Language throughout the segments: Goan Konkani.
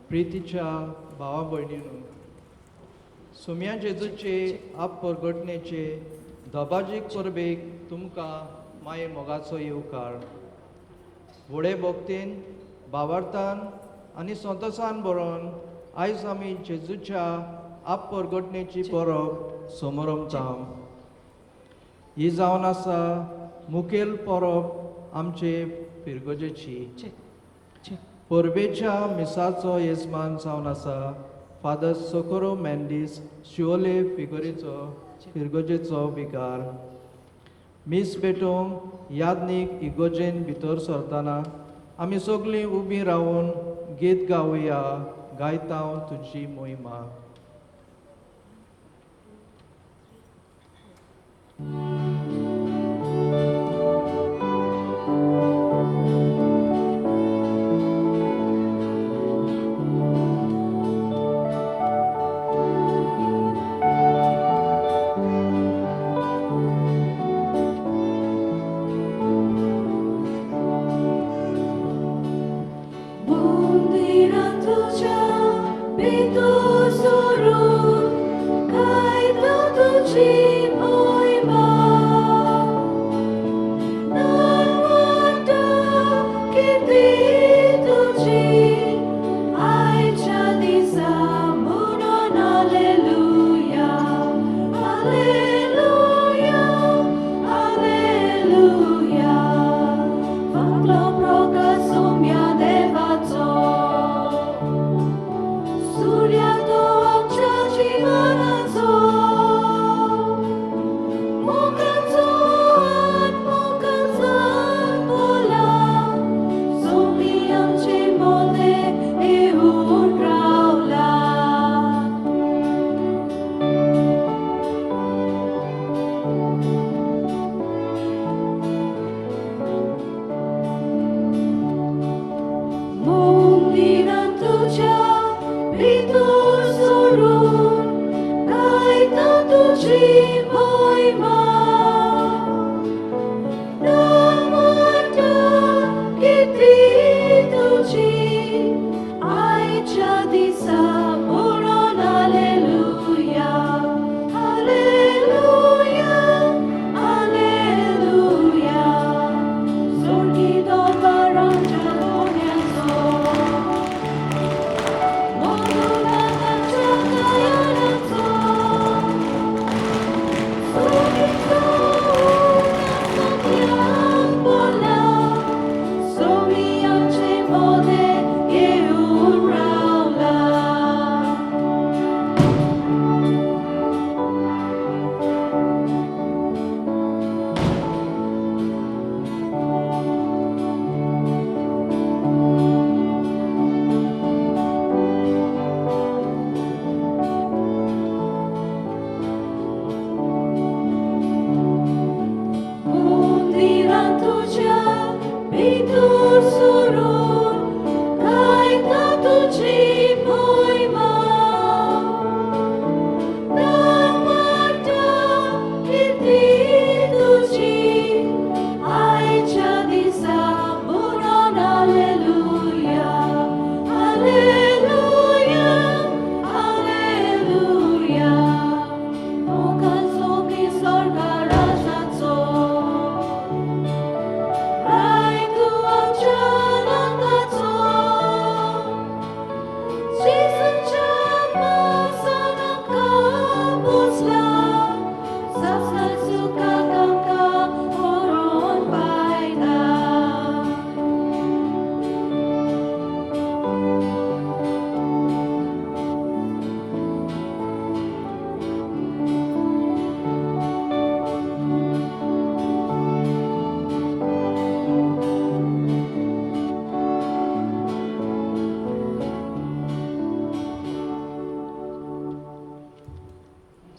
प्रितीच्या भावा भयणीनो, सोम्या जेजूचे आप परगटणेचे दबाजीक परबेक तुमकां माये मोगाचो येवकार. व्हडे भक्तीन, भावार्थान आनी संतोसान बरोवन आयज आमी जेजूच्या आप परगटणेची परब समरमता. ही जावन आसा मुखेल परब आमचे फिरगजेची. परबेच्या मिसाचो येजमान जावन आसा फादर सोकोरो मेंडीस, शिवोले फिगरेचो फिरगजेचो विकार. मीस पेटोवंक यादनीक इगोजेन भितर सरतना आमी सगळीं उबीं रावन गीत गावया, गायता हांव तुजी मोहिमा.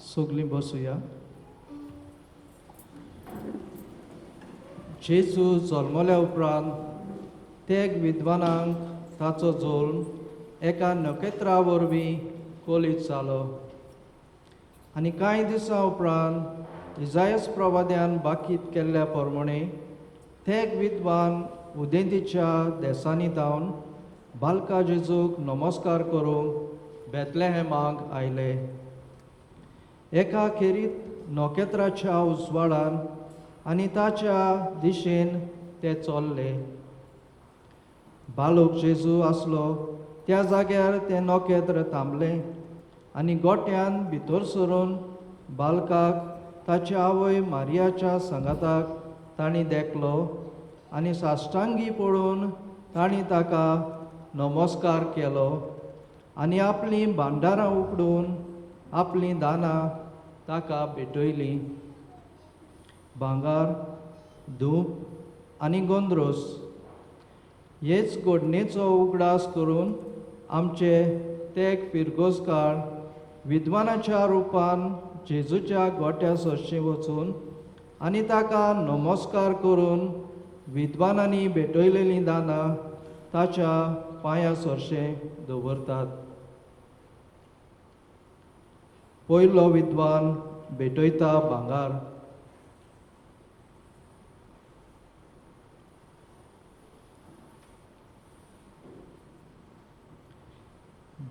सगलीं बसुया. जेजू जल्मल्या उपरांत तेग विद्वानांक ताचो जल्म एका नखेत्रा वरवीं कोलीत जालो आनी कांय दिसां उपरांत इजायस प्रवाद्यान बाकीत केल्ल्या प्रमाणे तेग विद्वान उदेंतीच्या देसांनी धावन बालका जेजूक नमस्कार करूंक बेतलेहेमाक आयले. एका खेरीत नखेत्राच्या उजवाडान आनी ताच्या दिशेन ते चल्ले. बालोक जेजू आसलो त्या जाग्यार तें नखेत्र थांबलें आनी गोट्यान भितर सरून बालकाक ताची आवय मारियाच्या सांगाताक तांणी देखलो आनी साश्टांगी पळोवन तांणी ताका नमस्कार केलो आनी आपलीं भांडारां उकडून आपलीं दानां ताका भेटयलीं. भांगर, धूप आनी गोंद्रोस हेच घडणेचो उगडास करून आमचे तेग फिरगोजकार विद्वानाच्या रुपान जेजूच्या गोट्या सरशीं वचून आनी ताका नमस्कार करून विद्वानांनी भेटयलेलीं दानां ताच्या पांया सरशें दवरतात. पयलो विद्वान भेटयता भांगर.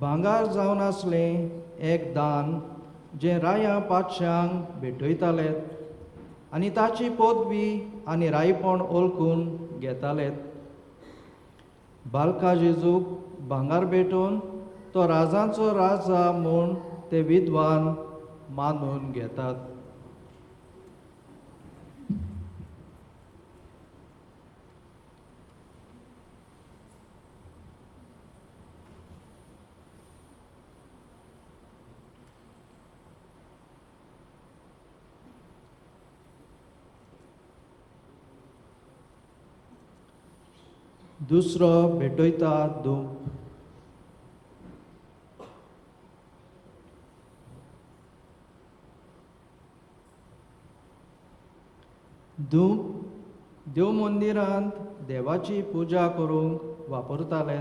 भांगर जावन आसलें एक दान जें राया पातशांक भेटयताले आनी ताची पदवी आनी रायपण ओळखून घेताले. बालका जेजूक भांगर भेटोवन तो राजांचो राजा म्हूण ते विद्वान मानून घेतात. दुसरो भेटयता धूप. धूप देव मंदिरांत देवाची पुजा करूंक वापरताले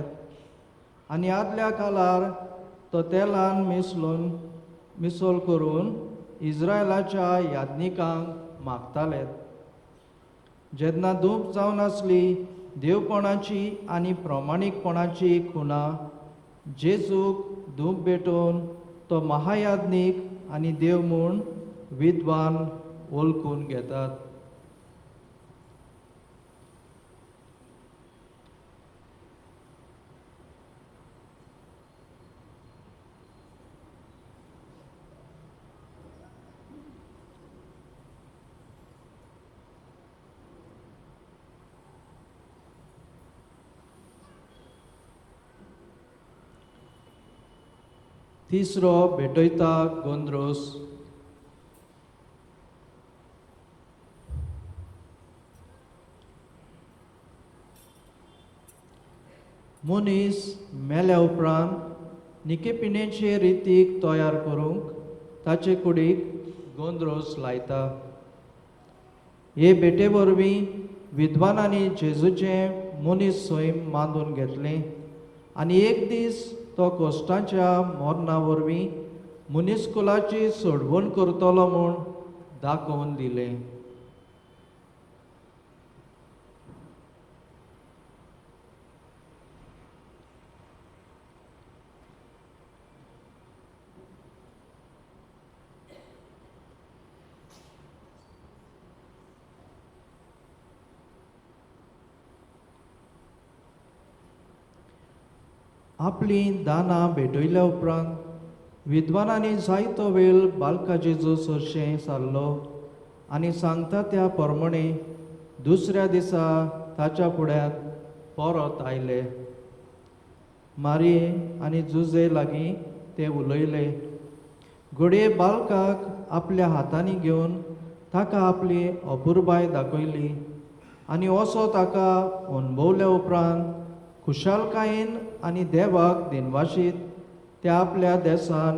आनी आदल्या काळार तो तेलान मिसळ करून इस्रायलाच्या याज्ञिकांक मागताले. जेन्ना धूप जावन आसली देवपणाची आनी प्रमाणीकपणाची खुणा जेजूक धूप भेटोवन तो महायाज्ञीक आनी देव म्हूण विद्वान वळखून घेतात. तिसरो भेटयता गोंद्रोस. मनीस मेल्या उपरांत निकेपिणेचे रितीक तयार करूंक ताचे कुडीक गोंद्रोस लायता. हे भेटे वरवीं विद्वानांनी जेजूचें मनीस सैम मानून घेतलें आनी एक दीस तो कश्टांच्या मरणा वरवीं मनीसकुलाची सोडवण करतलो म्हूण दाखोवन दिलें. आपलीं दानां भेटयल्या उपरांत विद्वानांनी जायतो वेळ बालका जेजू सरशें सारलो आनी सांगता त्या प्रमाणे दुसऱ्या दिसा ताच्या फुड्यांत परत आयले. मारये आनी जुजे लागीं ते उलयले. घडये बालकाक आपल्या हातांनी घेवन ताका आपली अपुरबाय दाखयली आनी असो ताका अणभवल्या उपरांत खुशालकायेन आनी देवाक दिनवाशीत त्या आपल्या देसान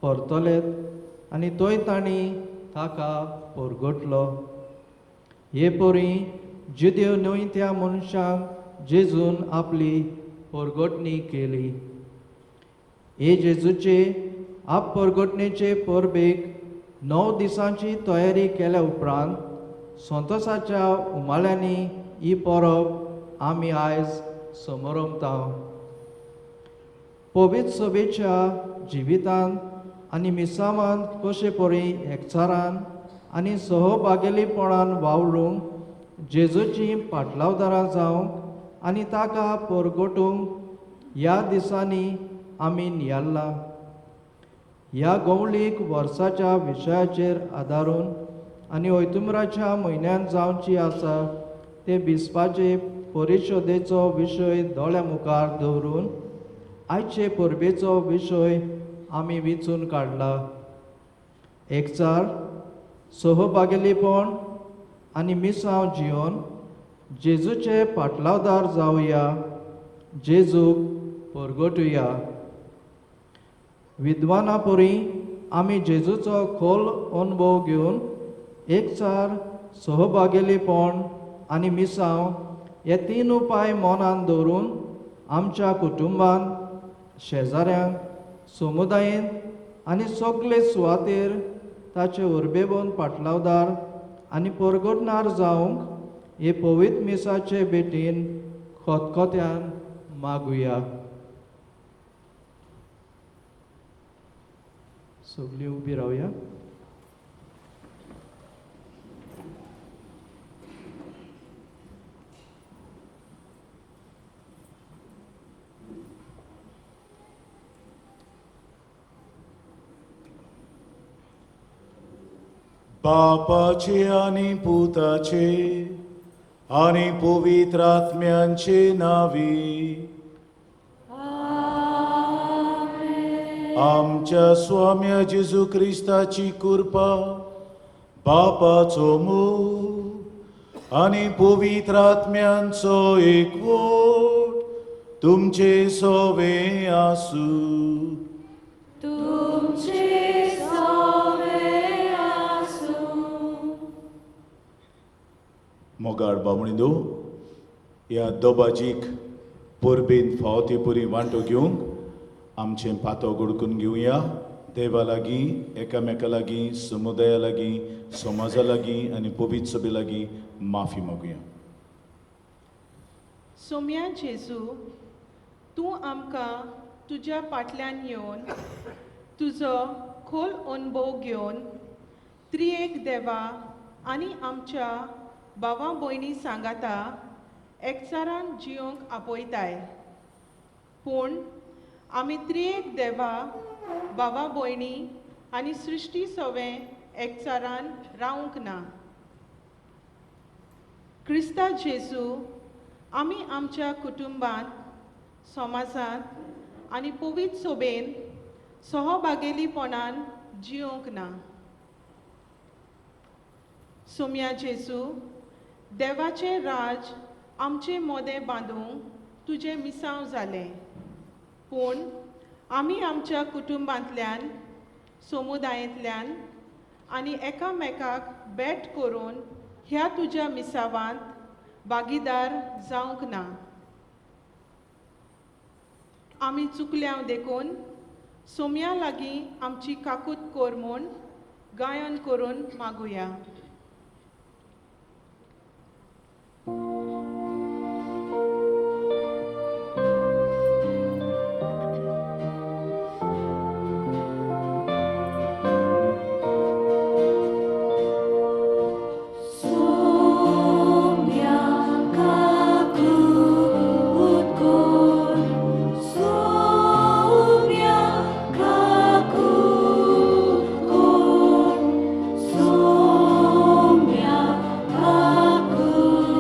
परतलेत आनी थंय तांणी ताका परगटलो. हे परी जुदेव न्हय त्या मनशांक जेजून आपली परगटणी केली. हे जेजूचे आप परगटणेचे परबेक 9 दिसांची तयारी केल्या उपरांत संतोसाच्या उमाळ्यांनी ही परब आमी आयज समरमता. पवित्र सभेच्या जिवितांत आनी मिसावांत कशे परी एकचारान आनी सहभागेलीपणान वावरूंक जेजूची पाटलावदारां जावंक आनी ताका परगटूंक ह्या दिसांनी आमी नियाळ्ळां. ह्या गवळीक वर्साच्या विशयाचेर आदारून आनी ओयतुमराच्या म्हयन्यांत जावची आसा ते बिस्पाचे परिशदेचो विशय दोळ्या मुखार दवरून आयचे परबेचो विशय आमी विंचून काडला. एकचार, सहभागेलीपण आनी मिसांव जियोन जेजूचे पाटलावदार जावया, जेजूक परगटुया. विद्वाना परी आमी जेजूचो खोल अनुभव घेवन एकचार, सहभागेलीपण आनी मिसांव हे तीन उपाय मनान दवरून आमच्या कुटुंबान, शेजाऱ्यांक, समुदायेंत आनी सगळे सुवातेर ताचे उर्बेबंद पाटलावदार आनी परगटणार जावंक हे पवित्र मिसाचे भेटीन खतखत्यान मागुया. सगळीं उबी रावया. बापाचे आनी पुताचे आनी पवित्र आत्म्यांचे नावी आमच्या स्वाम्या जेजू क्रिस्ताची कृपा, बापाचो मोग आनी पवित्र आत्म्यांचो एकवट तुमचे सोवे आसूं. तुमचे सोवे आसूं. मोगाळ बामणिंदो, ह्या दोबाजीक परबेन फावो ते परी वांटो घेवंक आमचें पातो घडकून घेवया. देवा लागीं, एकामेका लागीं, समुदाया लागीं, समाजा लागीं आनी पवित्र सभे लागीं माफी मागुया. सोम्या जेजू, तूं आमकां तुज्या फाटल्यान येवन तुजो खोल अनुभव घेवन त्रिएक देवा आनी आमच्या भावा भयणी सांगाता एकचारान जियोंक आपयताय. पूण आमी त्रिएक देवा, भावा भयणी आनी सृश्टी सवें एकचारान रावंक ना. क्रिस्ता जेजू, आमी आमच्या कुटुंबांत, समाजांत आनी पवित्र सोबेन सहभागेलीपणान जियोंक ना. सोम्या जेजू, देवाचें राज आमचे मोदें बांदूंक तुजें मिसांव जालें, पूण आमी आमच्या कुटुंबांतल्यान, समुदायेंतल्यान आनी एकामेकाक भेट करून ह्या तुज्या मिसावांत भागीदार जावंक ना. आमी चुकल्याव देखून सोम्या लागीं आमची काकूत कर म्हूण गायन करून मागुया. सोम्या काकूत कर, सोम्या काकूत कर, सोम्या काकूत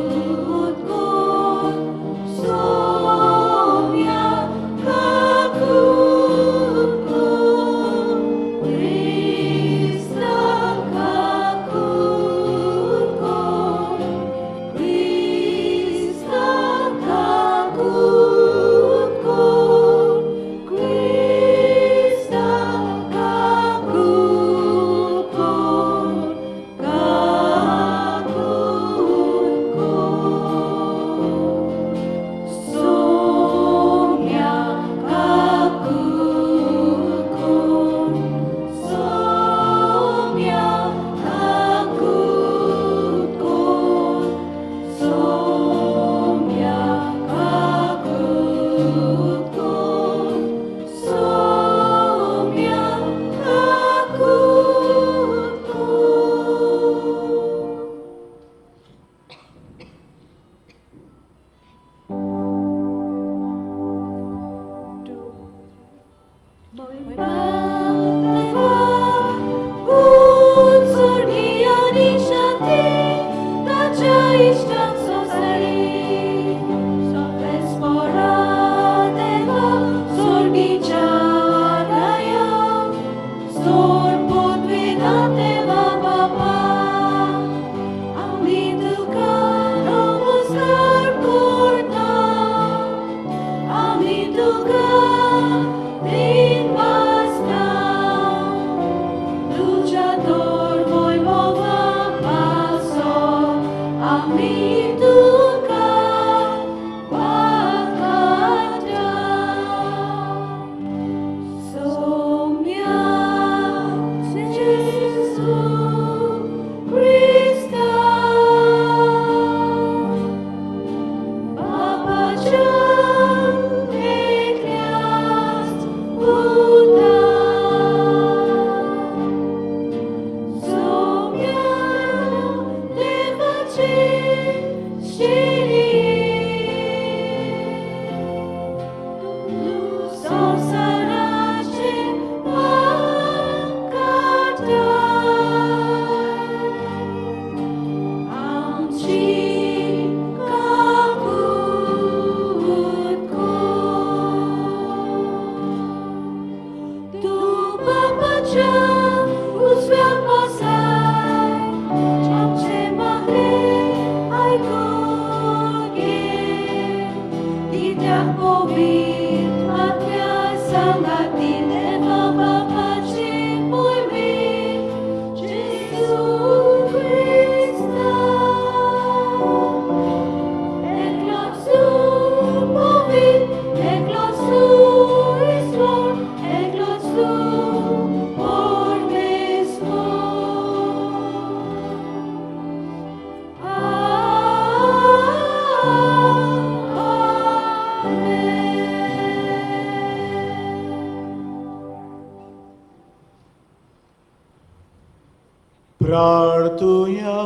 प्रार्थुया.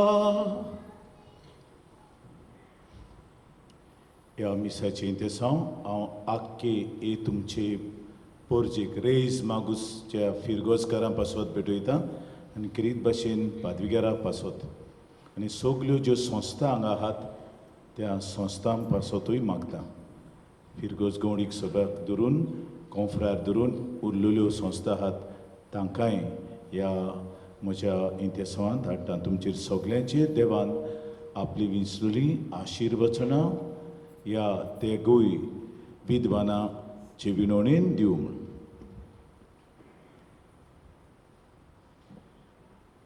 ह्या मिसाचें इंतेसांव हांव आक्के ए तुमचे पोरजेक रेज मागूसच्या फिरगोजकारां पासत भेटयता आनी क्रीत भाशेन पादविगारा पासत आनी सगल्यो ज्यो संस्था हांगा आहात त्या संस्थां पासतूय मागता. फिरगोज गवणीक सगळ्याक धरून कोंफ्रार धरून उरलेल्यो संस्था आहात तांकांय ह्या म्हज्या इंतेसांवांत हाडटा. तुमचेर सगल्यांचेर देवान आपली विंचलेली आशिर्वचनां ह्या तेगूय विद्वानाचे विनवणेन दिवं म्हूण.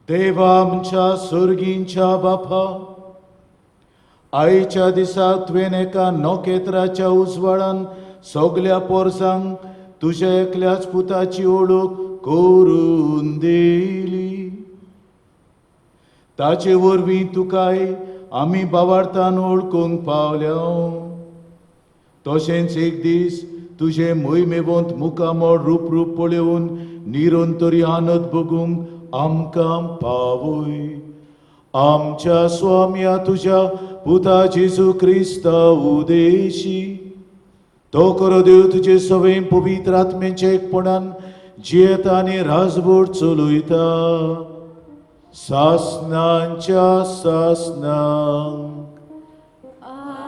देवा आमच्या सोर्गींच्या बापा, आयच्या दिसा तुवें एका नखेत्राच्या उजवाडान सगल्या पोरसांक तुज्या एकल्याच पुताची ओळख करून दिली. ताचे वरवीं तुकाय आमी बावार्थान ओळखूंक पावल्या. तशेंच एक दीस तुजें मोहिमेवंत मुखामळ रूप रूप पळोवन निरंतरी आनंद भोगूंक आमकां पावय. आमच्या स्वाम्या तुज्या पुता जेजू क्रिस्ता उदेशी तो करो देव तुजे सवय पवित्र आत्म्याच्या एकपणान जियेता आनी राजवट चलयता सासनांच्या सासनांक. आमेन.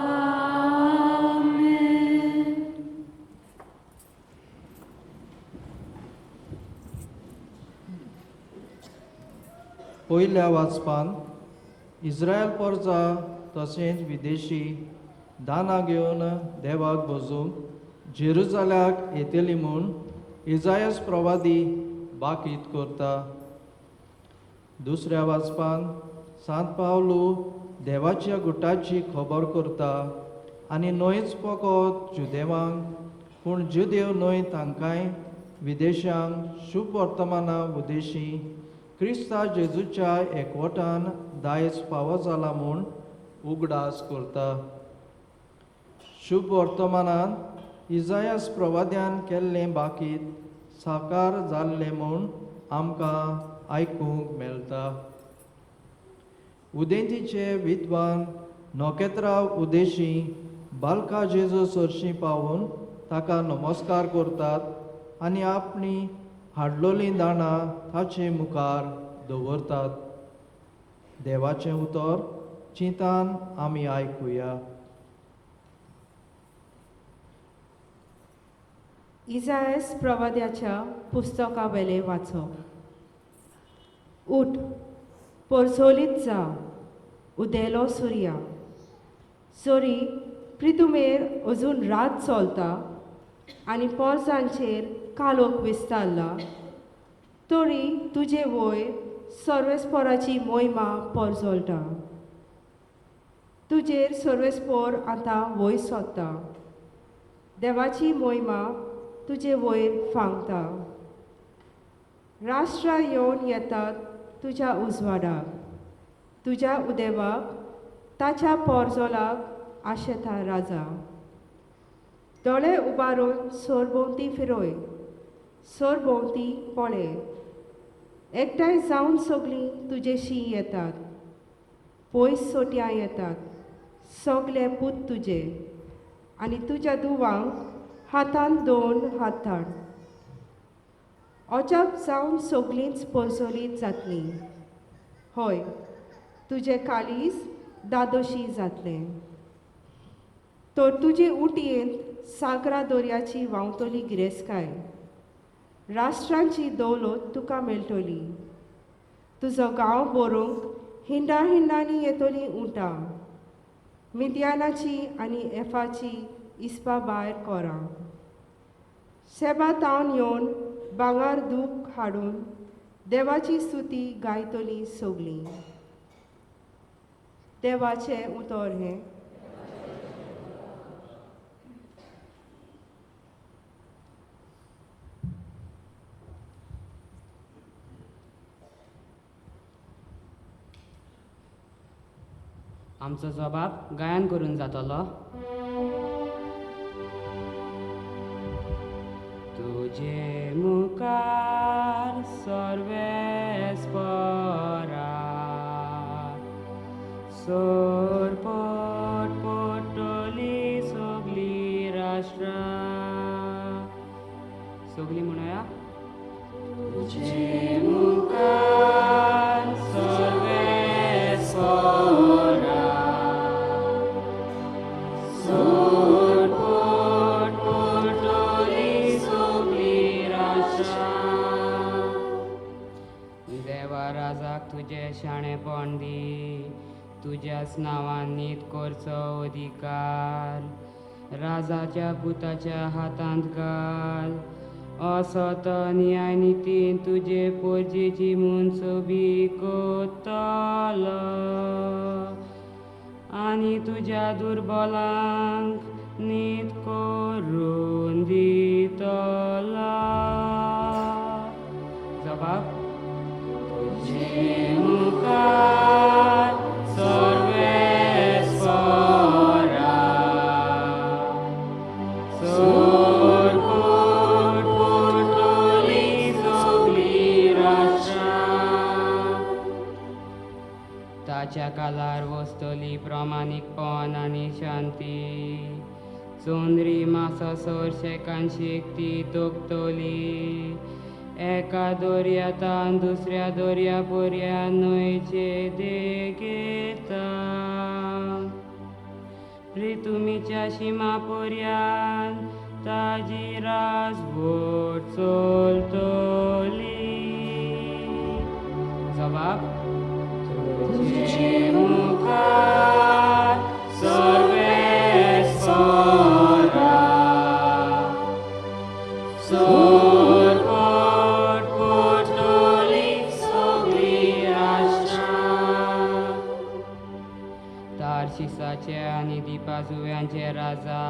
पयल्या वाचपान इस्रायल पोरजा तशेंच विदेशी दानां घेवन देवाक बजूंक जेरुजाल्याक येतली म्हूण इजायस प्रवादी बाकीत करता. दुसऱ्या वाचपान सांत पावलू देवाच्या गुटाची खबर करता आनी न्हयच फकत जुदेवांक पूण जुदेव न्हय तांकांय विदेशांक शुभ वर्तमाना उदेशी क्रिस्ता जेजूच्या एकवटान दायज फावो जाला म्हूण उगडास करता. शुभ वर्तमानान इजायस प्रवाद्यान केल्लें बाकीत साकार जाल्लें म्हूण आमकां आयकूंक मेळटा. उदेंतीचे विद्वान नखेत्रा उदेशी बालका जेजू सरशी पावून ताका नमस्कार करतात आनी आपली हाडलोलीं दाणां ताचे मुखार दवरतात. देवाचें उतर चिंतान आमी आयकुया. इजायस प्रवाद्याच्या पुस्तकावेलें वाचप. उठ, परसोलीत जा, उदेलो सुर्या. सोरी प्रितुमेर अजून रात चलता आनी पोरसांचेर कालोख विस्तारला, तरी तुजे वयर सर्वेस्पोराची मोहिमा परजळटा. तुजेर सर्वेस्पोर आतां वयर सोदता, देवाची मोहिमा तुजे वयर फांगता. राष्ट्रां येवन येतात तुज्या उजवाडाक, तुज्या उदेवाक ताच्या पोरजोलाक आशेता राजा. दोळे उबारून सरभोंवती फिरय, सरभोंवती पळय, एकठांय जावन सगळीं तुजेशी येतात, पयस सोट्यां येतात सगळे पूत तुजे आनी तुज्या दुवांक हातान दोन हाताळ. अजाप जावन सगळींच परजोलीत जातलीं, हय तुजें काळीज दादोशी जातलें. तर तुजे उटयेंत सागरा दर्याची व्हांवतली गिरेस्तकाय, राष्ट्रांची दौलत तुका मेळटली. तुजो गांव बरोवंक हिंडा हिंडांनी येतली उंटां, मिद्यानाची आनी एफाची इस्पा भायर कोरां. सेबा तावन येवन भांगर दूख हाडून देवाची स्तुती गायतली सगळीं. देवाचें उतर हें. आमचो जबाब गायन करून जातलो. तुजे मुखार सर्वेस्परा सरपट पडटली सगळीं राष्ट्रां. सगळीं म्हणुया. तुजे मुखार सर्वेस्परा सरपट पडटली सगळीं राष्ट्रां. देवा राजाक तुजें शाणेपण दी, तुज्याच नांवान नीत करचो अधिकार राजाच्या पुताच्या हातांत घाल. असो तो न्याय नितीन तुजे पोरजेची मनसोबी कोत्तलो आनी तुज्या दुर्बलांक नीत करून दितलो. जबाब. तुजे मुखार सर्वेस्परा सरपट पडटली सगळीं राष्ट्रां. ताच्या कालार वसतली प्रामाणीकपण आनी शांती. चोंदरी मासासर शेकान शेक ती तोखतली. एका दर्यातान दुसऱ्या दर्या पर्यान न्हंयचे देगेता प्रितुमीच्या शिमा पर्यान ताजी राजवट चलतली. जबाब. तुजे मुखार सर्वेस्परा सरपट पडटली सगळीं राष्ट्रां. तारशिसाचे आनी दिपाजुव्यांचे राजा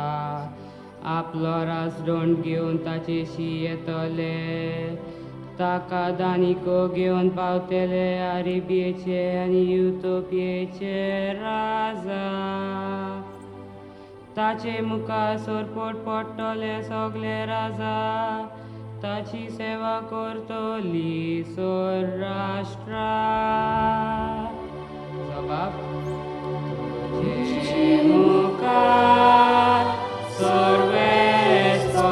आपलो राजदंड घेवन ताचेशी येतले. ताका दानिको घेवन पावतले अरेबियेचे आनी युतोपियेचे राजा. ताचे मुखार सरपट पडटले सगळे राजा, ताची सेवा करतली स्वराष्ट्रां. जबाब. तुजे मुखार सर्वेस्परा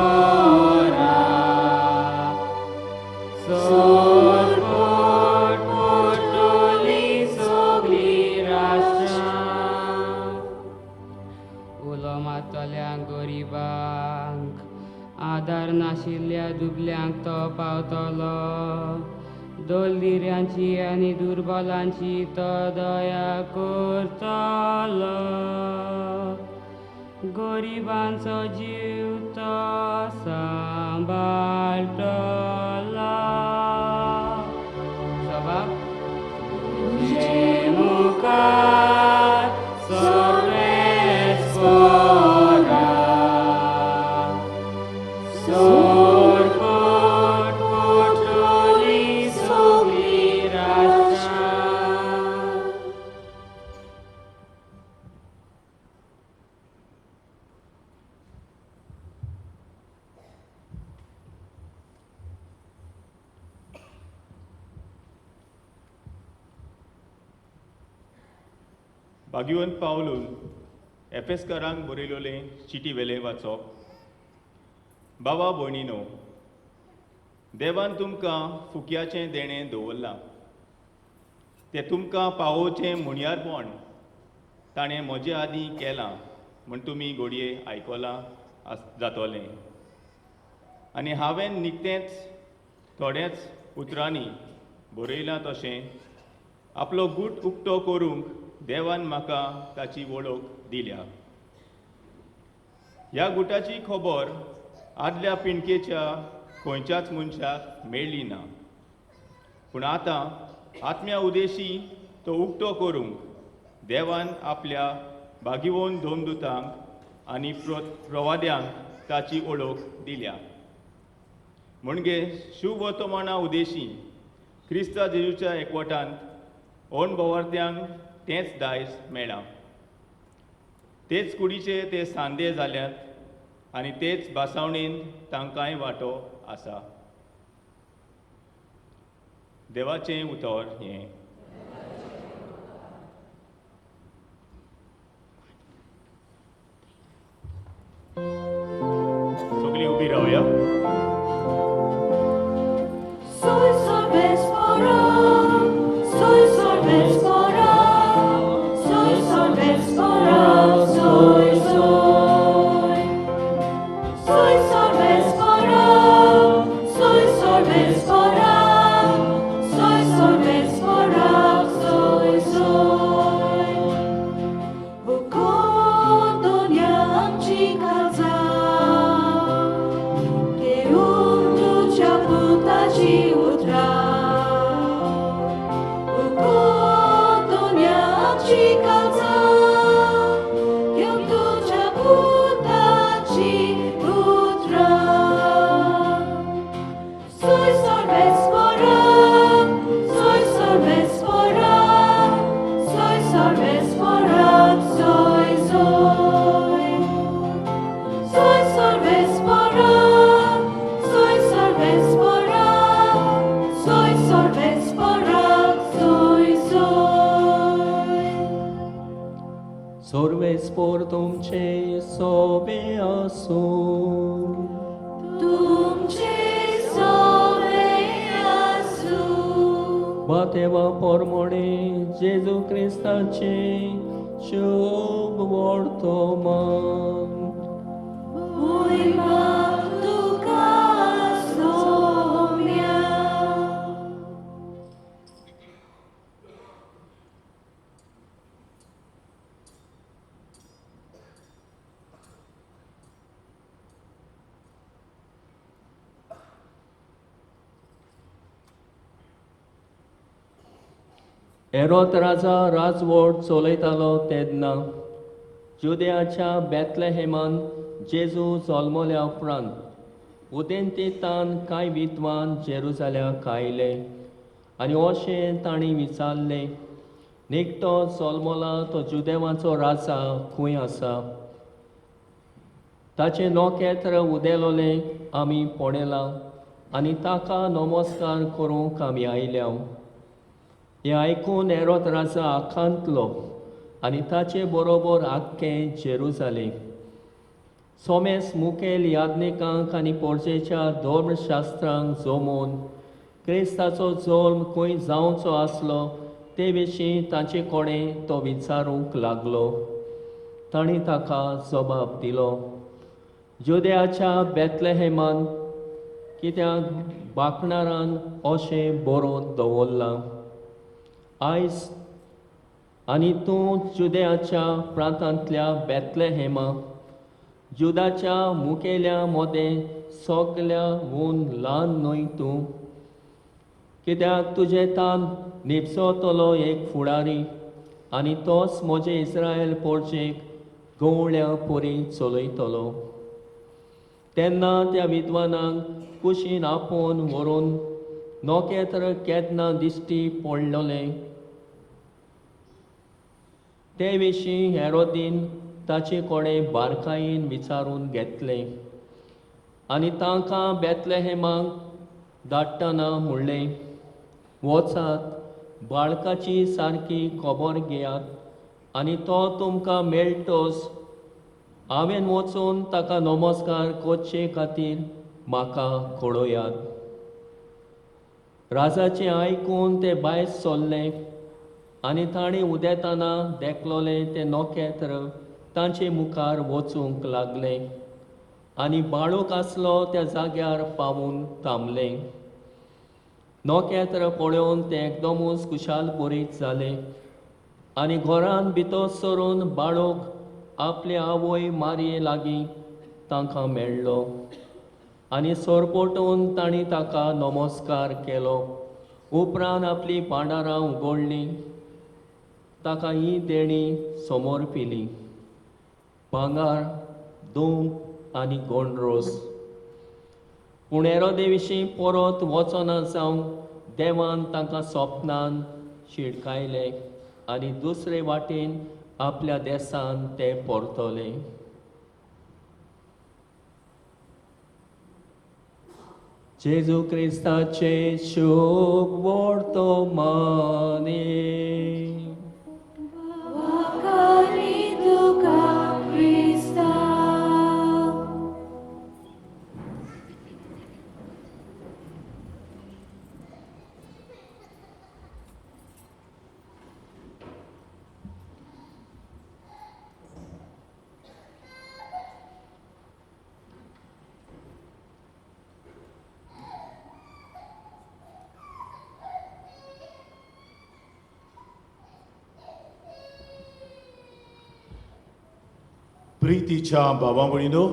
सरपट पडटली सगळीं राष्ट्रां. उलो मारतल्यांक गरिबांक आदार नाशिल्ल्या दुबल्यांक तो पावतलो. दलदिऱ्यांची आनी दुर्बलांची तो दया करतलो. गरिबांचो जीव तो सांबाळटलो. जबाब. तुजे मुखार सर्वेस्परा सरपट पडटली सगळीं राष्ट्रां. भाग्यवंत पावलून एफेस्कारांक बरयलोलें चिटी वेलें वाचप. बाबा भयणीनो, देवान तुमकां फुक्याचें देणें दवरलां, तें तुमकां पावोवचें म्हणयारपण ताणें म्हजे आदीं केलां म्हूण तुमी घडये आयकलां आस जातलें. आनी हांवें निकतेंच थोड्याच उतरांनी बरयलां तशें आपलो गूट उक्तो करूंक देवान म्हाका ताची वळख दिल्या. ह्या गुटाची खबर आदल्या पिंडकेच्या खंयच्याच मनशाक मेळ्ळी ना, पूण आतां आत्म्या उदेशी तो उक्तो करूंक देवान आपल्या भागिवोन धोमदुतांक आनी प्रवाद्यांक ताची वळख दिल्या. म्हणजे शुभवर्तमाना उदेशी क्रिस्ता जेजूच्या एकवटांत अणभवार्थ्यांक तेंच दायज मेळ्ळां. तेच कुडीचे ते सांदे जाल्यात आनी तेच भासावणेन तांकांय वांटो आसा. देवाचें उतर हें. गावया. Soy sol vespora, soy sol vespora, soy sol vespora, soy soy. Soy sol vespora, soy sol vespora, soy sol vespora, soy soy. Ukodonia आमची काळजां, घेवन तुज्या पुताची उतरां. उकोदोन्या आमची काळजां, घेवन तुज्या पुताची उतरां. Soy sol vespora, soy sol vespora, soy sol vespora, soy soy. Soy sol vespora, soy sol vespora, soy sol vespora, soy soy. सोर्वेस्पोर तुमचे सोबे आसूं. तुमचे सोबे आसूं. मातेवा पोरमोणे जेजू क्रिस्ताचे शुभ वर्तमान. मोहिमा तुका सोम्या. एरोत राजा राजवट चलयतालो तेन्ना जुदयाच्या बेतलेहेमान जेजू जल्मल्या उपरांत उदेंतेतान कांय विद्वान जेरुजाल्याक आयले आनी अशें तांणी विचारलें, निकटो जल्मला तो जुदेवाचो राजा खंय आसा? ताचें नखेत्र उदेलोलें आमी पळयलां आनी ताका नमस्कार करूंक आमी आयल्या. हें आयकून एरोत राजा आखांतलो आनी ताचे बरोबर आख्खें जेरुजालें. सोमेस मुखेल याज्ञिकांक आनी पोरजेच्या धर्मशास्त्रांक जमोवन क्रिस्ताचो जल्म खंय जावचो आसलो ते विशीं तांचे कडेन तो विचारूंक लागलो. तांणी ताका जबाब दिलो, जुदयाच्या बेतलेहेमान, कित्याक बाकणारान अशें बरोवन दवरलां, आयज आनी तूं जुदयाच्या प्रांतांतल्या बेतलेहेमा, जुदाच्या मुखेल्या मदें सगल्या हून ल्हान न्हय तूं, कित्याक तुजें तान निपसतलो एक फुडारी आनी तोच म्हजे इस्रायल पोरचेक गवळ्या परी चलयतलो. तेन्ना त्या विद्वानांक कुशीन आपोवन व्हरून नखेत्र केन्ना दिश्टी पडलेलें ते विशीं हेरोदीन ताचे कडेन बारकायेन विचारून घेतलें आनी तांकां बेतलेहेमाक धाडटना म्हणलें, वचात बाळकाची सारकी खबर घेयात आनी तो तुमकां मेळटोच हांवें वचून ताका नमस्कार करचे खातीर म्हाका कळयात. राजाचें आयकून ते भायर सरले आनी तांणी उदेतना देखलोलें तें नखेत्र तांचे मुखार वचूंक लागलें आनी बाळूक आसलो त्या जाग्यार पावून थांबलें. नखेत्र पळोवन ते एकदमूच खुशाल बरीत जाले आनी घरान भितर सरून बाळूक आपले आवय मारये लागीं तांकां मेळ्ळो आनी सरपटून तांणी ताका नमस्कार केलो. उपरांत आपली भांडारां उगडलीं, ताका ही देणी समोर पिली, भांगर, दूम आनी गोंडरोस. पूण एरोदे विशीं परत वचना जावंक देवान तांकां सोपनान शिडकायले आनी दुसरे वाटेन आपल्या देसान ते परतले. जेजू क्रिस्ताचे शुभ वर्तमाने. वाखारी तुका क्रिस्ता. प्रितीच्या भावा भयणीनो,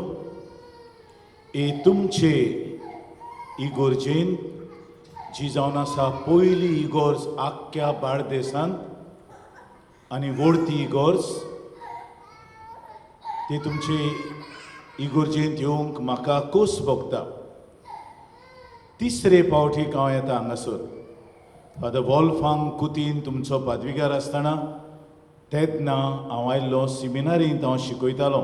हे तुमचे इगोर्जेन जी जावन आसा पयली इगोर्ज आख्ख्या बार्देसांत आनी वोडती इगोर्ज, ती तुमचे इगोर्जेंत येवंक म्हाका खोस भोगता. तिसरे फावटीक हांव येता हांगासर. फादर वॉल्फांग कुतीन तुमचो पादविगार आसतना तेन्ना हांव आयल्लो, सिमिनारींत हांव शिकयतालो.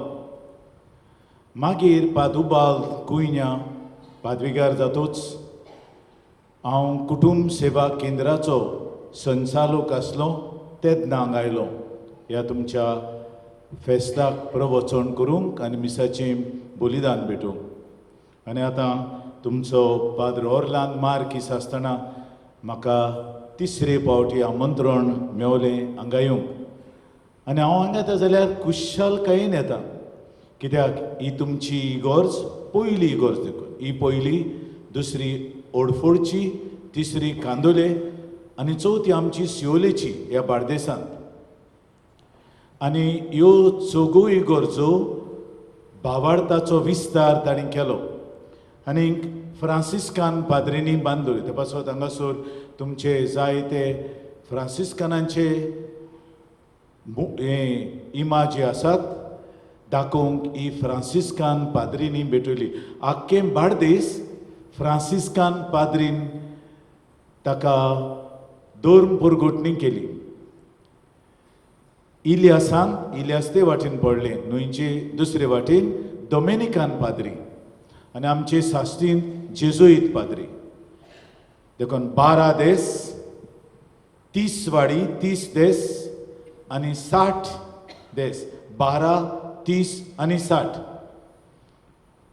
मागीर पादुबाल कुयन्या पादविगार जातूच हांव कुटुंब सेवा केंद्राचो संचालक आसलो, तेन्ना हांगा आयलो ह्या तुमच्या फेस्ताक प्रवचन करूंक आनी मिसाचें बलिदान भेटूंक. आनी आतां तुमचो पाद्र ओर्लांद मार्कीस आसतना म्हाका तिसरे फावटी आमंत्रण मेवलें हांगा येवंक. आनी हांव हांगा येता जाल्यार खुशालकायेन येता, कित्याक ही तुमची इगोर्ज पयली इगोर्ज देखून. ही पयली, दुसरी ओडफोडची, तिसरी कांदोले आनी चवथी आमची सियोलेची ह्या बार्देसांत. आनी ह्यो चौगूय इगोर्जो भावार्थाचो विस्तार तांणी केलो आनी फ्रांसिस्कान पाद्रींनी बांदलो. ते पासत हांगासर तुमचे जायते फ्रांसिस्कानांचे हे इमाजी आसात दाखोवंक ही फ्रांसिस्कान पाद्रींनी भेटयली. आख्खें बार्देस फ्रांसिस्कान पाद्रीन ताका धर्म पुरगुटणी केली. इलियासान इलियास ते वाटेन पडले न्हंयचे दुसरे वाटेन डोमेनिकान पाद्री आनी आमचे साश्टीन जेजुईत पाद्री. देखून 12 देस, 30 वाडी, 30 देस आनी 60 देस, 12, 30 आनी 60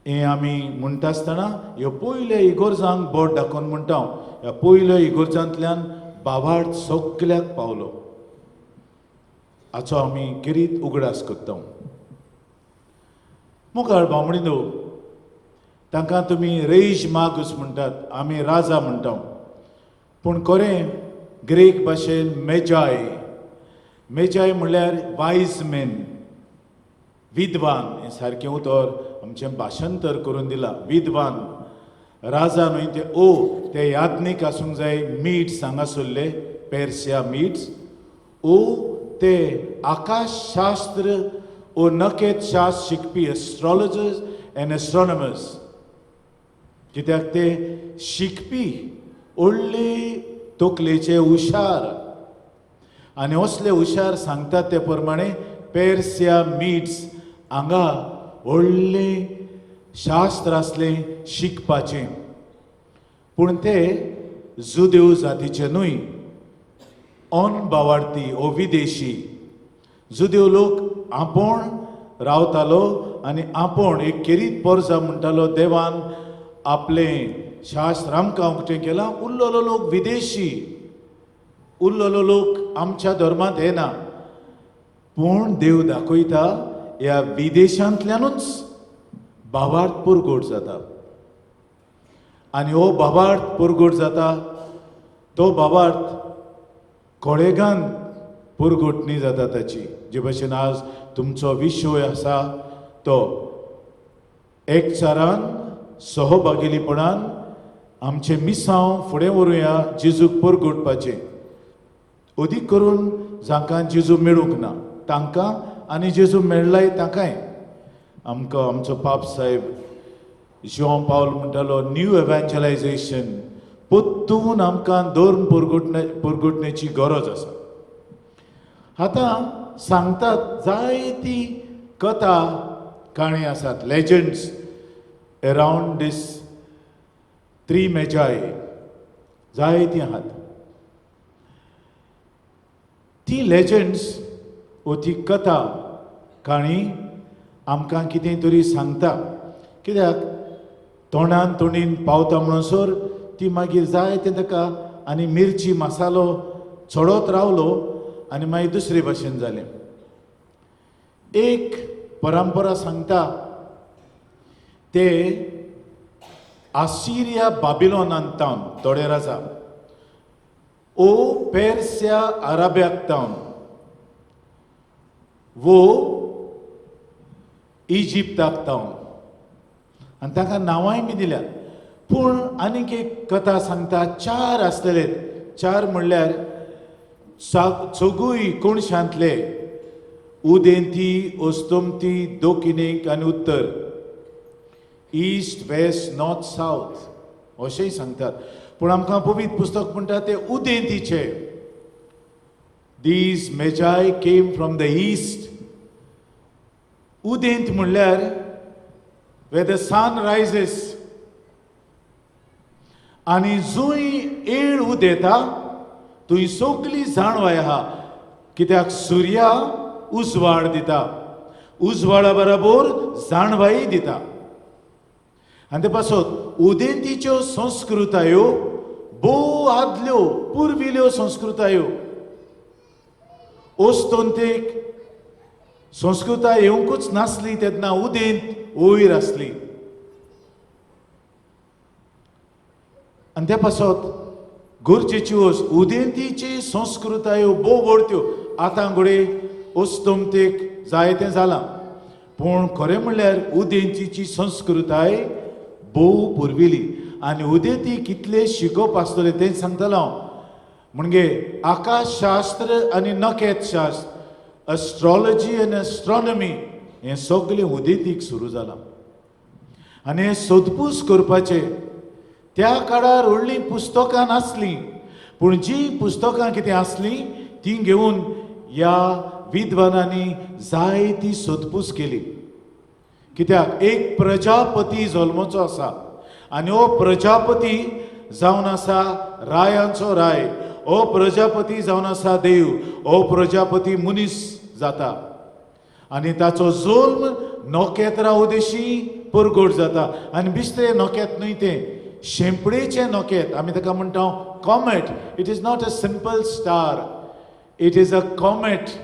हें आमी म्हणटा आसतना ह्यो पयल्या इगोर्जांक बोट दाखोवन म्हणटा हांव, ह्या पयल्या इगोर्जांतल्यान बावार्थ सगल्याक पावलो हाचो आमी गिरीत उगडास करता. मुखार बामणिनो, तांकां तुमी रेज मागूस म्हणटात, आमी राजा म्हणटा, पूण खरें ग्रीक भाशेन मेजाय. मेजाय म्हणल्यार वायज मेन, विद्वान. हें सारकें उतर आमचें भाशांतर करून दिलां, विद्वान. राजा न्हय ते, ओ ते याज्ञीक आसूंक जाय. मिट्स हांगासरले पेर्सिया मिट्स, ओ ते आकाशशास्त्र ओ नखेत्रशास्त्र शिकपी एस्ट्रोलॉजर्स एन्ड एस्ट्रॉनॉमर्स, कित्याक ते शिकपी व्हडले तकलेचे हुशार. आनी असले हुशार सांगतात ते प्रमाणे पेर्सिया मिट्स हांगा व्हडलें शास्त्र आसलें शिकपाचें, पूण ते जुदेव जातीचे न्हय, अनबावार्थी ओ विदेशी. जुदेव लोक आपूण रावतालो आनी आपूण एक केरीत पोरजा म्हणटालो, देवान आपलें शास्त्र आमकां उक्तें केलां, उरलेलो लोक विदेशी, उरलेलो लोक आमच्या धर्मांत येना. पूण देव दाखयता ह्या विदेशांतल्यानूच भावार्थ पुरगोट जाता आनी हो भावार्थ पुरगोट जाता तो भावार्थ कोळेगान पुरगोटणी जाता ताची. जे भशेन आज तुमचो विशय आसा तो एकचारान सहभागीपणान आमचें मिसांव फुडें व्हरुया जेजूक पुरगोटपाचें, अदीक करून जांकां जेजू मेळूंक ना तांकां आनी जेजू मेळ्ळाय तांकांय. आमकां आमचो पाप साहेब जुआंव पावल म्हणटालो, न्यू एव्हांजलायझेशन, परतून आमकां धर्म पुरगुटण्याची गरज आसा. आतां सांगतात जायती कथा काणी आसात, legends around this three Magi जायतीं आहात. ती लेजंड्स वो ती कथा काणी आमकां कितें तरी सांगता, कित्याक तोंडान तोंडीन पावता म्हणसर ती मागीर जाय तें ताका आनी मिरची मसालो चडत रावलो आनी मागीर दुसरे भाशेन जालें. एक परंपरा सांगता ते आसिरिया बाबिलोनांत तावन थोडे राजा ओ पेर्सिया अराब्याक तावन वो इजिप्ताक तावन आनी तांकां नांवांय बी दिल्यात. पूण आनीक एक कथा सांगता, चार आसलेले, चार म्हणल्यार चौगूय कोणशांतले, उदेंती, अस्तमती, दक्षिणेक आनी उत्तर, ईस्ट वेस्ट नॉर्थ सावथ अशेंय सांगतात. पूण आमकां पवित्र पुस्तक म्हणटा ते उदेंतीचे. These Magi came from the east. उदेंत म्हणल्यार वेर the sun rises. आनी जंय येळ उदेता थंय सगली जाणवाय आहा, कित्याक सुर्या उजवाड दिता, उजवाडा बराबर जाणवाय दिता. आनी ते पासत उदेंतीच्यो संस्कृतायो भोव आदल्यो पुर्विल्यो संस्कृतायो. अस्तंतेक संस्कृताय येवंकूच नासली तेन्ना उदेंत वयर आसली. आनी ते पासत गरजेच्यो उदेंतीची संस्कृतायो भोव व्हडत्यो. आतां घडये अस्तंतेक जायतें जालां, पूण खरें म्हणल्यार उदेंतीची संस्कृताय भोव पुर्विली. आनी उदेंती कितले शिकोवप आसतलें तें सांगतलो हांव. म्हणजे आकाशशास्त्र आनी नखेत्रशास्त्र, एस्ट्रोलॉजी आनी एस्ट्रोनॉमी हें सगळें उदेंतीक सुरू जालां. आनी हें सोदपूस करपाचें त्या काळार व्हडलीं पुस्तकां नासलीं, पूण जीं पुस्तकां कितें आसलीं तीं घेवन ह्या विद्वानांनी जायती सोदपूस केली. कित्याक एक प्रजापती जल्मचो आसा आनी हो प्रजापती जावन आसा रायांचो राय, हो प्रजापती जावन आसा देव, हो प्रजापती मनीस जाता आनी ताचो जल्म नखेत्रा उदेशी परगट जाता. आनी बिस्तें नखेत्र न्हय तें, शेंपडेचें नखेत्र, आमी ताका म्हणटा comet. It is not a simple star, it is a comet.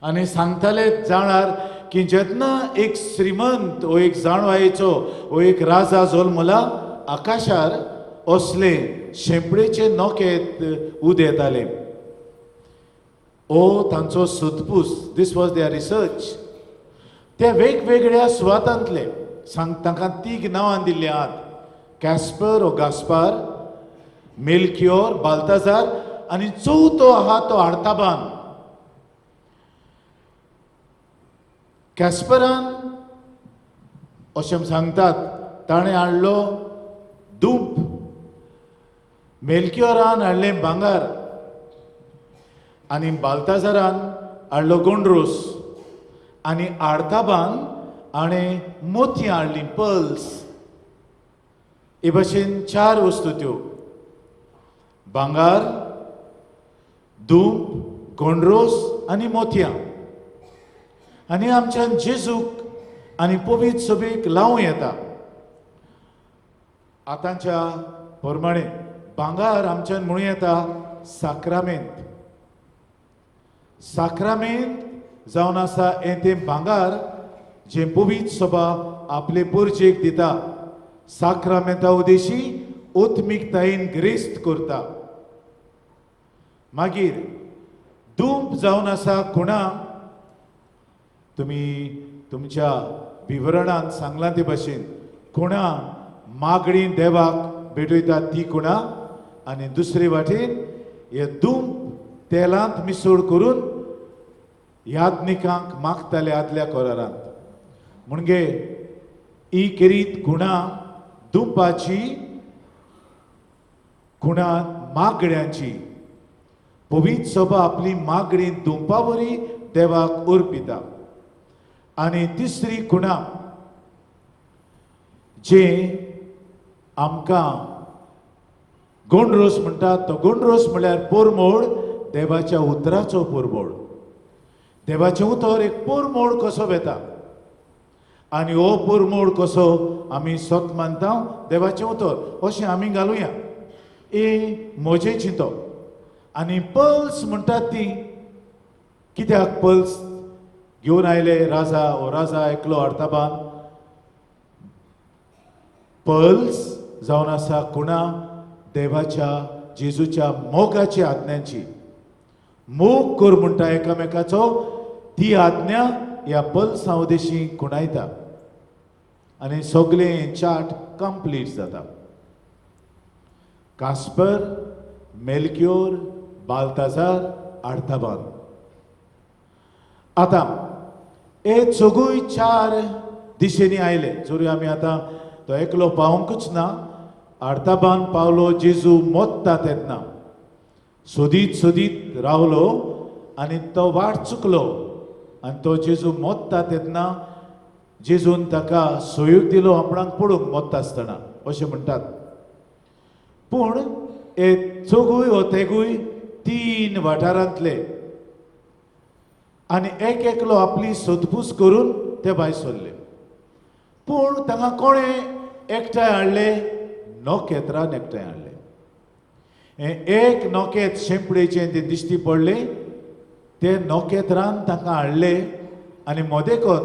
आनी सांगताले जाणार की जेन्ना एक श्रीमंत वो एक जाणवायेचो वो एक राजा जल्मला, आकाशार असले शेंपडेचे नखेत्र उदेताले. ओ तांचो सोदपूस, this was there research. ते वेगवेगळ्या सुवातांतले सांग, तांकां तीग नांवां दिल्लीं आहात, कॅस्पर ओ गास्पार, मेलक्योर, बाल्ताजार आनी चवथो आहा तो आर्ताबान. कॅस्परान अशें सांगतात ताणें हाडलो दूप, मेलक्योरान हाडलें भांगर आनी बाल्ताजारान हाडलो गोंड्रोस आनी आर्ताबान हाणें मोतयां हाडलीं, पर्ल्स. हे भाशेन चार वस्तू त्यो, भांगर, धूप, गोंड्रोस आनी मोतयां. आनी आमच्यान जेजूक आनी पवित्र सभेक लावं येता. आतांच्या प्रमाणे भांगर आमच्यान म्हणूं येता साक्रामेंत. साक्रामेंत जावन आसा हें तें भांगर जें पवित्र सभा आपले पोरजेक दिता, साक्रामेंता उदेशी ओत्मीकतायेन ग्रेस्त करता. मागीर धूप जावन आसा खुणा, तुमी तुमच्या विवरणान सांगलां ते भाशेन खुणा मागणी देवाक भेटयतात ती खुणा, आनी दुसरे वाटेन हे धूप तेलांत मिसळ करून याज्ञिकांक मागताले आदल्या कोरारांत. म्हणजे ही केरीत खुणा दुपाची, खुणा मागण्यांची. पवित्र सभा आपली मागणी दुंपा वरी देवाक अर्पिता. आनी तिसरी खुणा जे आमकां गोंड्रोस म्हणटा, तो गोंड्रोस म्हणल्यार पोरमोड, देवाच्या उतराचो पोरमोड. देवाचें उतर एक पोरमोड कसो वेता आनी हो पोरमोड कसो आमी सत मानता देवाचें उतर अशें आमी घालुया, ए म्हजें चिंतप. आनी पल्स म्हणटात ती कित्याक पल्स घेवन आयले राजा, हो राजा एकलो आर्ताबान. पल्स जावन आसा खुणा देवाच्या जेजूच्या मोगाच्या आज्ञांची. मोग कर म्हणटा एकामेकाचो, ती आज्ञा ह्या पल्सां उदेशी खुणायता आनी सगळें चार्ट कंप्लीट जाता. कास्पर, मेलक्योर, बाल्ताजार, आर्ताबान. आतां हे चोगूय चार दिशेंनी आयले. जरी आमी आतां तो एकलो पावंकूच ना, आर्ताबान पावलो जेजू मोत्ता तेन्ना सोदीत सोदीत रावलो आनी तो वाट चुकलो आनी तो जेजू मोत्ता तेन्ना जेजून ताका सोयूक दिलो आपणाक पडूंक मोत्ता आसतना अशें म्हणटात. पूण हे चोगूय हो तेगूय तीन वाठारांतले आनी एक एकलो आपली सोदपूस करून ते भायर सरले. पूण तांकां कोणें एकठांय हाडले? नखेत्रान एकठांय हाडले. हें एक नखेत्र शेंपडेचें तें दिश्टी पडलें, ते नखेत्रान तांकां हाडले आनी मदेकत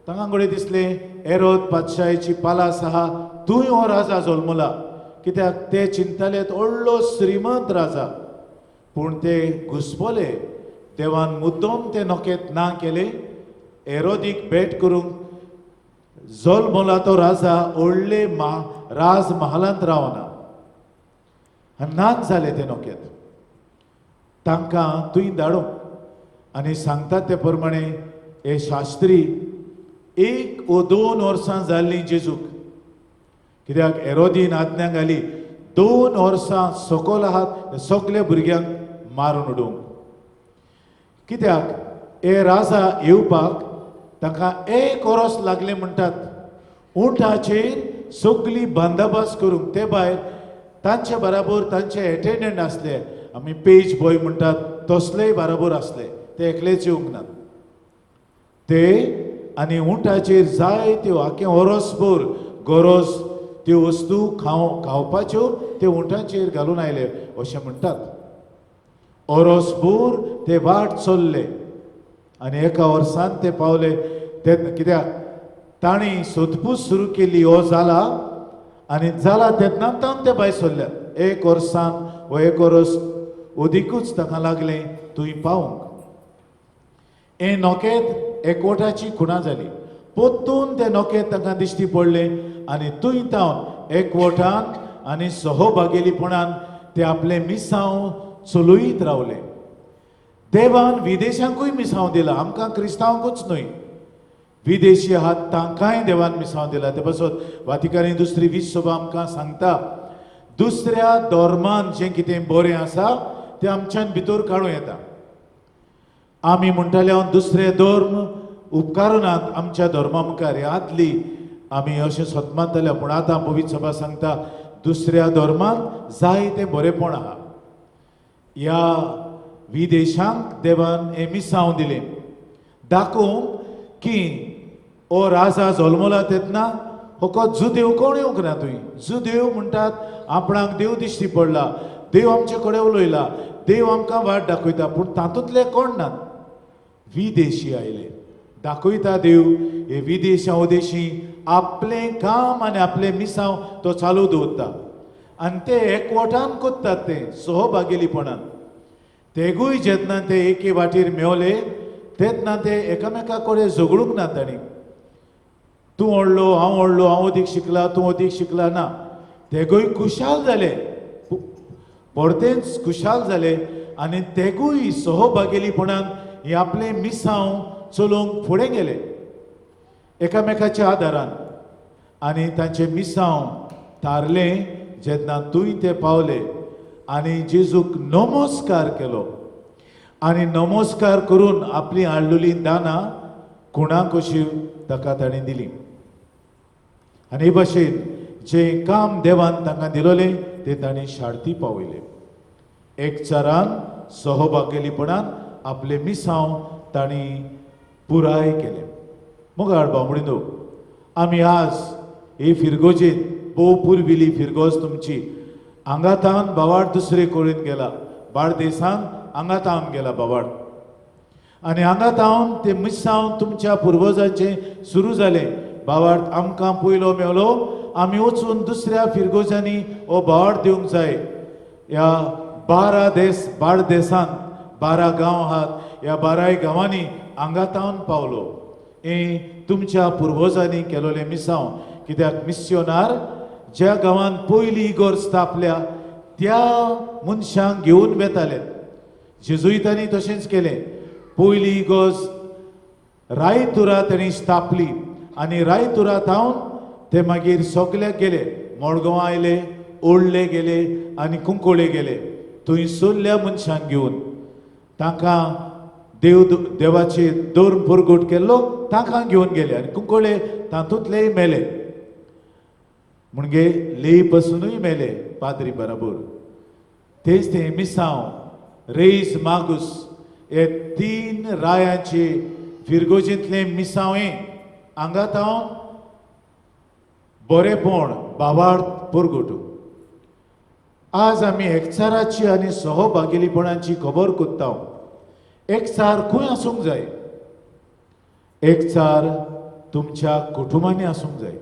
तांकां घडये दिसलें एरोद पातशायेची पालास आहा, तूंय हो राजा जल्मला. कित्याक ते चिंताले व्हडलो श्रीमंत राजा. पूण ते घुसपले. देवान मुद्दम ते नखेत्र ना केलें. एरोदीक भेट करूंक जल्मला तो राजा व्हडले राज महालांत रावना आनी नाच जाले ते नखेत्र. तांकां थंय धाडूंक आनी सांगतात ते प्रमाणे हे शास्त्री 1 o 2 वर्सां जाल्लीं जेजूक. कित्याक एरोदीन आज्ञा घाली 2 वर्सां सकयल आहात सगल्या भुरग्यांक मारून उडोवंक. कित्याक हे राजा येवपाक तांकां 1 वरस लागलें म्हणटात. उंटाचेर सगली बंदोबस्त करूंक ते भायर तांचे बराबर तांचे एटेंडंट आसले, आमी पेज बॉय म्हणटात तसलेय बराबर आसले, ते एकलेच येवंक नात. ते आनी उंटाचेर जाय त्यो आख्खें वरसभर गरज त्यो वस्तू खावपाच्यो ते उंटाचेर घालून आयले अशें म्हणटात. वरसभर ते वाट चल्ले आनी एका वर्सान ते पावले. ते कित्याक तांणी सोदपूस सुरू केली हो जाला आनी जाला तेन्ना तावन ते भायर सरल्यात. 1 वर्सान वो 1 वरस अदिकूच तांकां लागलें थंय पावूंक. हें नखेत्र एकवटाची खुणा जाली. पोत्तून तें नखेत्र तांकां दिश्टी पडलें आनी थंय तावन एकवटान आनी सहभागेलीपणान ते आपलें मिसांव चलयत रावले. देवान विदेशांकूय मिसांव दिला, आमकां क्रिस्तांवांकूच न्हय, विदेशी आहात तांकांय देवान मिसांव दिला. ते पासत वातिकानी दुसरी 20 सभा आमकां सांगता दुसऱ्या धर्मान जें कितें बरें आसा तें आमच्यान भितर काडूं येता. आमी म्हणटाले हांव दुसरे धर्म उपकारनात आमच्या धर्मा मुखार, हे आदली आमी अशें सतमानताले. पूण आतां पवित्र सभा सांगता दुसऱ्या धर्मांत जाय तें बरेंपण आहा. ह्या विदेशांक देवान हें मिसांव दिलें दाखोवंक की ओ राजा जल्मला तेन्ना फकत जुदेव कोण येवंक ना. थंय जुदेव म्हणटात आपणाक देव दिश्टी पडला, देव आमचे कडेन उलयला, देव आमकां वाट दाखयता. पूण तातूंतले कोण नात, विदेशी आयले. दाखयता देव हे विदेशा उदेशी आपलें काम आनी आपलें मिसांव तो चालू दवरता आनी ते एकवटान करतात ते सहभागेलीपणान. तेगूय जेन्ना ते एके वाटेर मेवले तेन्ना ते एकामेका कडेन झगडूंक ना. तांणी तूं व्हडलो हांव व्हडलो, हांव अदीक शिकला तूं अदीक शिकला ना, तेगूय खुशाल जाले, परतेंच खुशाल जाले आनी तेगूय सहभागेलीपणान हे आपलें मिसांव चलोवंक फुडें गेले एकामेकाच्या आदारान. आनी तांचें मिसांव थारलें जेन्ना थंय ते पावले आनी जेजूक नमस्कार केलो आनी नमस्कार करून आपली हाडलेली दानां खुणाक अशी ताका ताणें दिली. आनी हे भाशेन जें काम देवान तांकां दिलोलें तें ताणें शार्ती पावयलें. एकचारान सहभागेलीपणान आपलें मिसांव तांणी पुराय केलें. मुगाळ बामणिनो, आमी आज हे फिरगोजेंत भोव पुर्विल्ली फिरगोज तुमची हांगातावन बावाड दुसरे कडेन गेला, बार्देसान हांगातावन गेला बावाड आनी हांगातावन ते मिसांव तुमच्या पुर्वजांचें सुरू जालें. बावाड आमकां पयलो मेवलो, आमी वचून दुसऱ्या फिरगोजांनी हो बावाड दिवंक जाय. ह्या 12 देस बार्देसांत 12 गांव आहात, ह्या 12 गांवांनी हांगातावन पावलो. हें तुमच्या पुर्वजांनी केलोलें मिसांव. कित्याक मिस्योनार ज्या गांवांत पयली इगोर्ज स्थापल्या त्या मनशांक घेवन वेताले. जेजुईतांनी तशेंच केलें. पयली इगोर्ज रायतुरा तांणी स्थापली आनी रायतुरा थावन ते मागीर सगल्याक गेले. मडगांव आयले, ओडले गेले आनी कुंकोळे गेले. थंय सोल्ल्या मनशांक घेवन तांकां देव देवाचे धर्म परगट केल्लो तांकां घेवन गेले आनी कुंकोळे तातूंतलेय मेले. म्हणजे लेई पसुनूय मेले पाद्री बराबर. तेच ते मिसांव रेईस मागूस हे 3 रायांचे फिरगोजेंतले मिसांव हें हांगा तावन बरेपण बावार्थ परगटू. आज आमी एकचाराची आनी सहभागीपणाची खबर कोत्ता. एकचार खंय आसूंक जाय? एकचार तुमच्या कुटुंबांनी आसूंक जाय.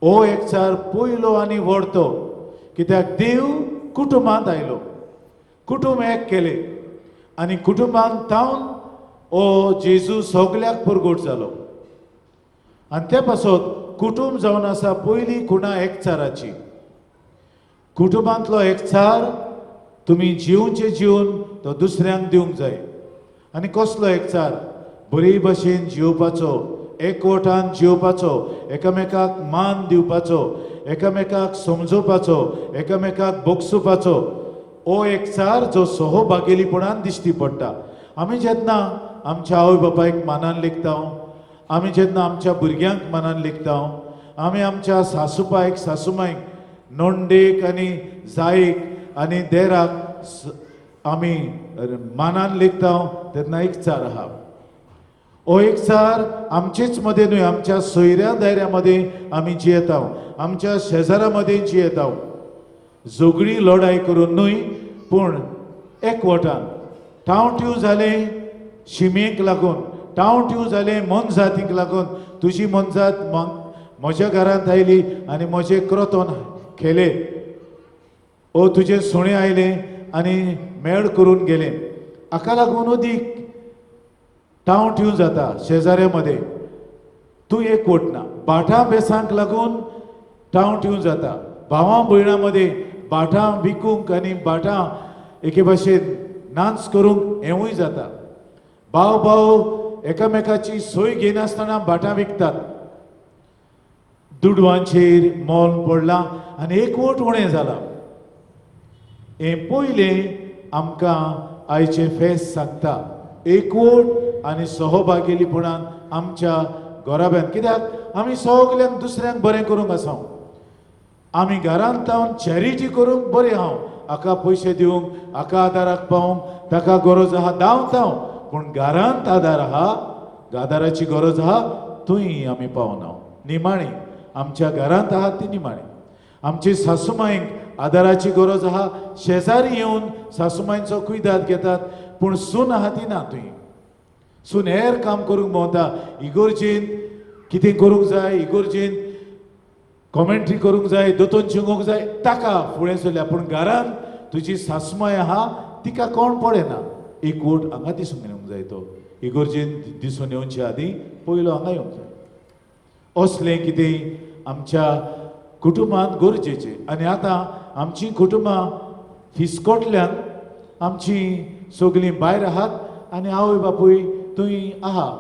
हो एकचार पयलो आनी व्हडतो. कित्याक देव कुटुंबांत आयलो, कुटुंब एक केलें आनी कुटुंबांत तावन हो जेजू सगल्याक परगट जालो. आनी ते पासत कुटुंब जावन आसा पयली खुणा एकचाराची. कुटुंबांतलो एकचार तुमी जिवचे जिवन तो दुसऱ्यांक दिवंक जाय. आनी कसलो एकचार? बरे भशेन जिवपाचो, एकवटान जिवपाचो, एकामेकाक मान दिवपाचो, एकामेकाक समजोवपाचो, एकामेकाक बोगसुपाचो. हो एकचार जो सहभागेलीपणान दिश्टी पडटा. आमी जेन्ना आमच्या आवय बापायक मानान लेखता, आमी जेन्ना आमच्या भुरग्यांक मानान लेखता, आमी आमच्या सासूपायक सासूमायक नोंडेक आनी जायक आनी देराक आमी मानान लेखता तेन्ना एकचार आहा. हो एकचार आमचेच मदें न्हय, आमच्या सोयऱ्या दायऱ्या मदें आमी जियेता, आमच्या शेजारा मदें जियेता. झगडी लढाय करून न्हय, पूण एकवटान. टांव ट्यूं जालें शिमेक लागून, टांव ट्यूं जालें मोनजातीक लागून. तुजी मोनजात म्हज्या घरांत आयली आनी म्हजें क्रोतोन खेले, ओ तुजें सुणें आयलें आनी मेळ करून गेलें. हाका लागून अदीक टांव ट्यूं जाता शेजाऱ्या मदें. तूं एकवट ना. भाटां बेसांक लागून टांव ट्यूं जाता. भावां भयणां मदें भाटां विकूंक आनी भाटां एके भाशेन नाच करूंक हेंवूय जाता. भाव भाव एकामेकाची सोय घेयनासतना भाटां विकतात. दुडवांचेर मोल पडलां आनी एकवट उणें जालां. हें पयलें आमकां आयचें फेस्त सांगता, एकवट आनी सहभागीपणान आमच्या घराब्यांत. कित्याक आमी सगल्यांक दुसऱ्यांक बरें करूंक आसा. आमी घरांत तावन चॅरिटी करूंक बरें हांव, हाका पयशे दिवंक, हाका आदाराक पावोवंक, ताका गरज आहा धांवता हांव, पूण घरांत आदार आहा, आदाराची गरज आहा थंय आमी पावना. निमाणी आमच्या घरांत आहा ती निमाणी. आमची सासूमायक आदाराची गरज आहा, शेजारी येवन सासूमायचो कुयदाद घेतात, पूण सून आहा ती ना. थंय सून हेर काम करूंक भोंवता, इगोर्जेन कितें करूंक जाय, इगोर्जेन कॉमेंट्री करूंक जाय, दोतोन शिंगोवंक जाय, ताका फुडें सरल्या, पूण घरांत तुजी सासमाय आहा तिका कोण पळयना. एकवट हांगा दिसून येवंक जाय. तो इगोर्जेन दिसून येवचे आदीं पयलो हांगा येवंक जाय. असलें कितें आमच्या कुटुंबांत गरजेचें. आनी आतां आमचीं कुटुंबां फिसकोटल्यान आमचीं सगळीं भायर आहात आनी आवय बापूय थंय आहा,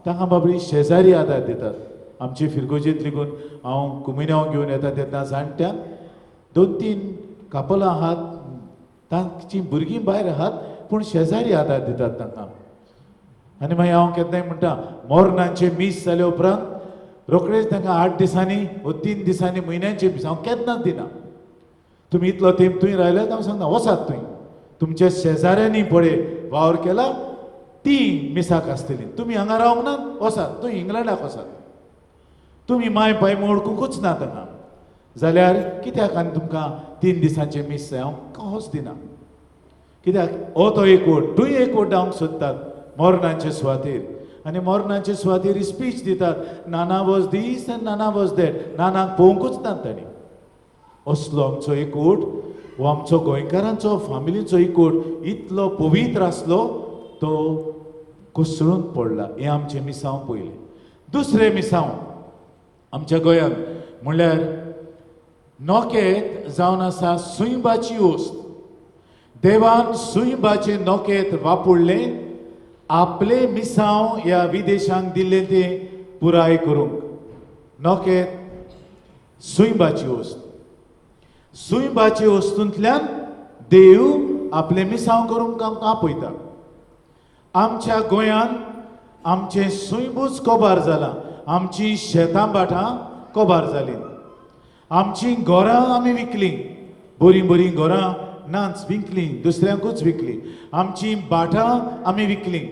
तांकां बाबडी शेजारी आदार दितात. आमचे फिरगोजेंत लेगून हांव कुमिन्यांव घेवन येता तेन्ना जाणट्यांक 2-3 कापलां आहात, तांचीं भुरगीं भायर आहात, पूण शेजारी आदार दितात तांकां. आनी मागीर हांव केन्नाय म्हणटा, मोरनांचें मीस जाले उपरांत रोखडेच तांकां 8 दिसांनी वो 3 दिसांनी म्हयन्यांचें मीस हांव केन्नाच दिना. तुमी इतलो तेंप थंय रायल्यात, हांव सांगता वचात थंय, तुमच्या शेजाऱ्यांनी पळय वावर केला ती मिसाक आसतली, तुमी हांगा रावंक ना, वचात थंय इंग्लंडाक वचात. तुमी माय पाय वळखुंकूच ना तांकां जाल्यार कित्याक आनी तुमकां 3 दिसांचें मीस जाय? हांव कहोच दिना. कित्याक हो तो एकवट, तूंय एकवट जावंक सोदतात मोरनांचे सुवातेर, आनी मोरनांचे सुवातेर स्पीच दितात, नाना वॉज these आनी नाना वॉज that, नानाक पळोवंकूच ना तांणी. असलो आमचो एकवट, हो आमचो गोंयकारांचो फामिलीचो एकवट इतलो पवित्र आसलो तो कोसळून पडला. हें आमचें मिसांव पयलें. दुसरें मिसांव आमच्या गोंयांत म्हणल्यार नोकेत जावन आसा सुंयबाची वस्त. देवान सुंयबाचें नोकेत वापुडलें आपले मिसांव ह्या विदेशांक दिल्लें तें पुराय करूंक. नोकेत सुंयबाची वस्त. सुंयबाचे वस्तूंतल्यान देव आपले मिसांव करूंक आमकां आपयता. आमच्या गोंयांत आमचें सुंयबूच कोबार जालां, आमची शेतां भाटां कोबार जालीं, आमचीं घरां आमी विकलीं, बरीं बरीं घरां नाच विकलीं, दुसऱ्यांकूच विकलीं, आमचीं भाटां आमी विकलीं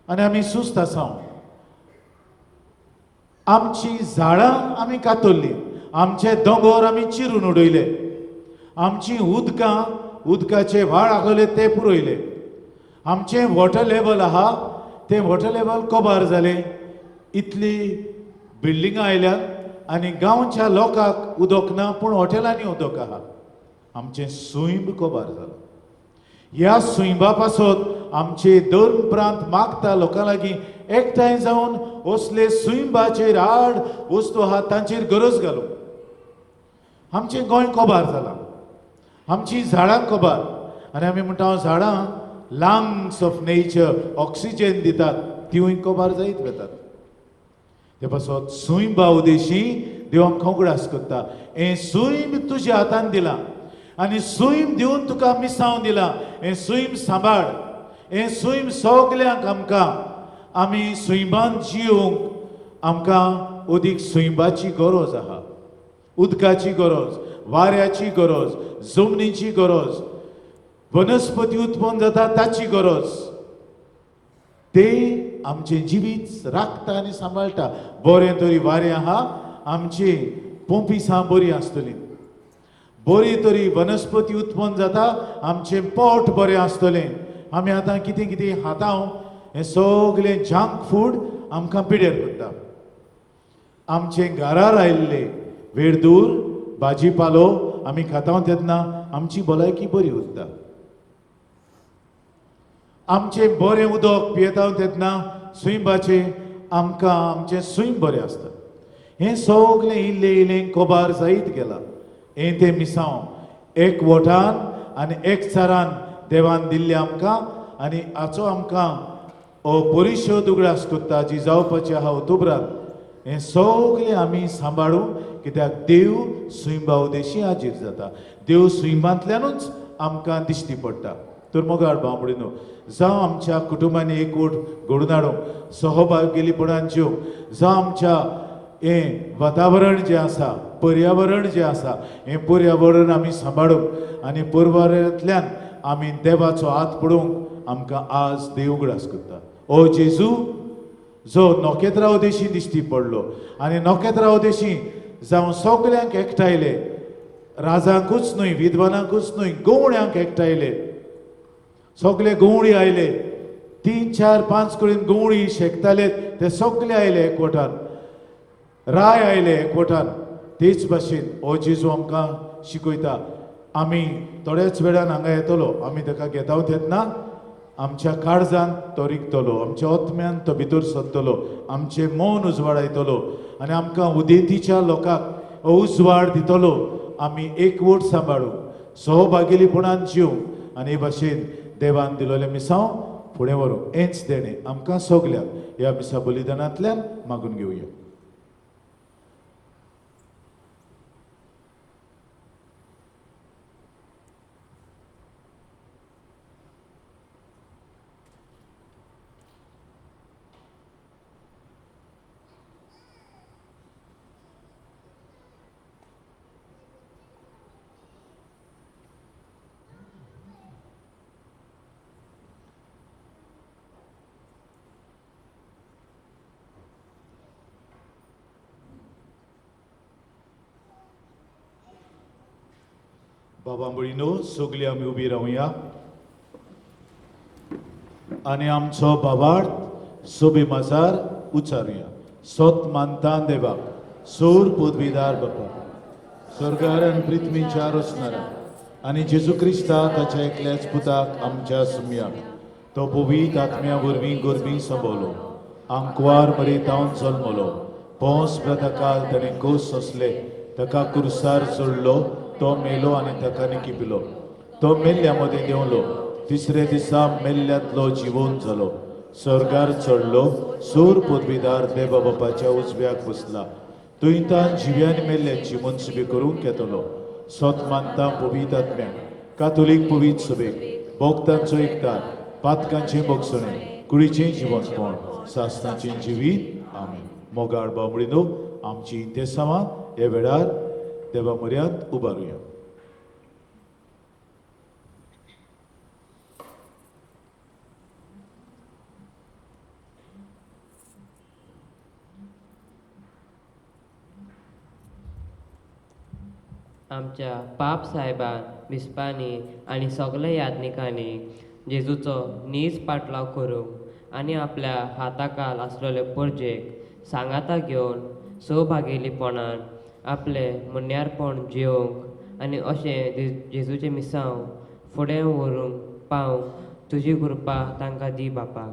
आनी आमी सुस्त आसा. आमचीं झाडां आमी कातरलीं, आमचे दोंगोर आमी चिरून उडयले, आमचीं उदकां उदकाचे व्हाळ आखले ते पुरयले, आमचें वॉटर लेवल आहा तें वॉटर लेवल कोबार जालें. इतली बिल्डिंगां आयल्यात आनी गांवच्या लोकांक उदक ना, पूण हॉटेलांनी उदक आहा. आमचें सैम कोबार जालां. ह्या सैमा पासत आमचे धर्म प्रांत मागता लोकां लागीं एकठांय जावन असले सैमाचेर आड वस्तू आहा तांचेर गरज घालूंक. आमचें गोंय कोबार जालां, आमचीं झाडां कोबार, आनी आमी म्हणटा झाडां लंग्स ऑफ नेचर ऑक्सिजन दितात, तिवूय कोबार जायत वतात. ते पासत सैमा उदेशी देव आमकां उगडास करता, हें सैम तुज्या हातान दिलां आनी सैम दिवन तुका मिसांव दिलां, हें सैम सांबाळ, हें सैम सगल्यांक आमकां आमी सैमान जिवंक आमकां अदीक सैमाची गरज आहा, उदकाची गरज, वाऱ्याची गरज, जमनीची गरज, वनस्पती उत्पन्न जाता ताची गरज. ते आमचें जिवीत राखता आनी सांबाळटा. बरें तरी वारें आहा, आमची पोंपिसां बरी आसतली, बरी तरी वनस्पती उत्पन्न जाता, आमचें पोट बरें आसतलें. आमी आतां कितें कितें खाता हें सगलें जंक फूड आमकां पिड्यार करता. आमचें घरार आयिल्लें वेरदूर भाजी पालो आमी खाता तेन्ना आमची भलायकी बरी उरता. आमचें बरें उदक पियेता तेन्ना सैमाचें आमकां आमचें सैम बरें आसता. हें सगलें इल्लें इल्लें कोबार जायत गेलां. हें तें मिसांव एक वोटान आनी एकचारान देवान दिल्लें आमकां आनी हाचो आमकां हो परिशद उगडास करता जी जावपाची आहा ऑक्टोबरान. हें सगलें आमी सांबाळूं, कित्याक देव सैमा उदेशी हाजीर जाता. देव सैमांतल्यानूच आमकां दिश्टी पडटा. तर मोगाळ भाव न्हू, जावं आमच्या कुटुंबांनी एकवट घडून हाडूंक, सहभागीपणान जेवंक, जावं आमच्या हें वातावरण जें आसा, पर्यावरण जें आसा, हें पर्यावरण आमी सांबाळूंक आनी पर्यावरणांतल्यान आमी देवाचो हात पडूंक आमकां आज देव उगडास करता. ओ जेजू जो नखेत्रा उदेशी दिश्टी पडलो आनी नखेत्रा उदेशी जावं सगल्यांक एकठांयले, राजांकूच न्हय, विद्वानांकूच न्हय, गवळ्यांक एकठांयले, सगले गवळी आयले, 3 4 5 कडेन गवळी शेकताले ते सगले आयले एकवटान, राय आयले एकवटान. तेच भाशेन हो जेजू आमकां शिकयता. आमी थोड्याच वेळान हांगा येतलो, आमी ताका घेता तेन्ना आमच्या काळजांत तो रिगतलो, आमच्या आत्म्यान तो भितर सरतलो, आमचें मन उजवाडायतलो आनी आमकां उदेंतीच्या लोकांक उजवाड दितलो. आमी एकवट सांबाळूंक, सहभागीपणान जिवंक आनी हे भाशेन देवान दिलोलें मिसांव फुडें व्हरूंक हेंच देणें आमकां सगल्यांक ह्या मिसा बलिदानांतल्यान मागून घेवया. बाबा भयणीनो, सगळीं आमी उबी रावया आनी आमचो बाबार्थ सोबी माजार उच्चारुया. सोत मानता देवाक, सोर पदवीदार बापा, स्वर्गार आनी पृथ्वीच्या रचणारा आनी जेजू क्रिस्ता ताच्या एकल्याच पुताक आमच्या सुमयाक, तो पवीत आत्म्या वरवीं गोरबी संबवलो, आंकवार मरेतावन जल्मलो, पोंस प्रतकाल ताणें कोस सोंसले, ताका कुर्सार चडलो, तो मेलो आनी ताका निकिपिलो, तो मेल्ल्या मदें देंवलो, तिसरे दिसा मेल्ल्यांतलो जिवोन जालो, स्वर्गार चडलो, सूर पदवीदार देवा बापाच्या उजव्याक बसला, थंय जिव्यान मेल्ल्याची मनसुबी करूंक येतलो. सत मानता पवीत आत्म्याक, कातोलीक पवीत सभेक, भोक्तांचो एकतार, पातकांचें भोगसणें, कुडीचें जिवनपण, सासणाचें जिवीत. आमेन. मोगाळ बाबडीनो, आमची इंतेसांवां ह्या वेळार देवा म्हऱ्यांत उबारुया. आमच्या पाप साहेबान, बिस्पांनी आनी सगल्या याज्ञिकांनी जेजूचो नीज पाटलाव करूंक आनी आपल्या हाताखाल आसलेले परजेक सांगाता घेवन सहभागेलीपणान आपलें मुन्यारपण जियोवंक आनी अशें जेजूचें मिसांव फुडें व्हरूंक पावंक तुजी कृपा तांकां दी बापा.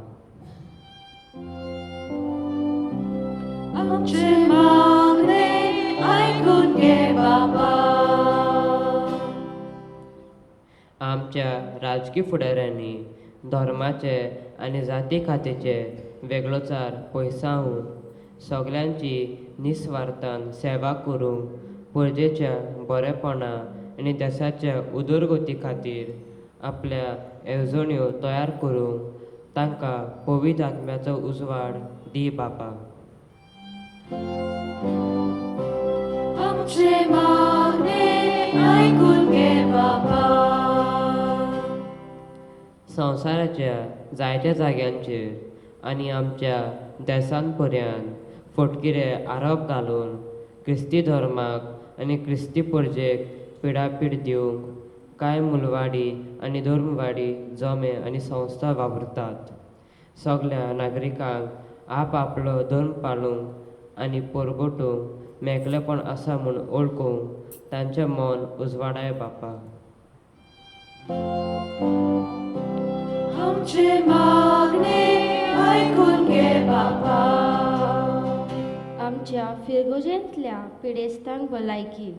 आमचें मागणें आयकून घे बापा. आमच्या राजकी फुडाऱ्यांनी धर्माचे आनी जाती खातीचे वेगळोचार पयसावन सगल्यांची निस्वार्थान सेवा करूंक परजेच्या बरेपणा आनी देशाच्या उदरगती खातीर आपल्या येवजण्यो तयार करूंक तांकां पवित्र आत्म्याचो उजवाड दी बापा. आमचें मागणें आयकून घे बापा. संवसाराच्या जायत्या जाग्यांचेर आनी आमच्या देसान पर्यंत फटकिरे आरोप घालून क्रिस्ती धर्माक आनी क्रिस्ती परजेक पिडापीड दिवंक कांय मुलवाडी आनी धर्मवाडी जमे आनी संस्था वापरतात. सगल्या नागरिकांक आप आपलो धर्म पाळूंक आनी परगटूंक मेकळेपण आसा म्हूण वळखूंक तांचें मन उजवाडाय बापा. आमचें मागणें आयकून घे बापा. आमच्या फिरगोजेंतल्या पिडेस्तांक भलायकी,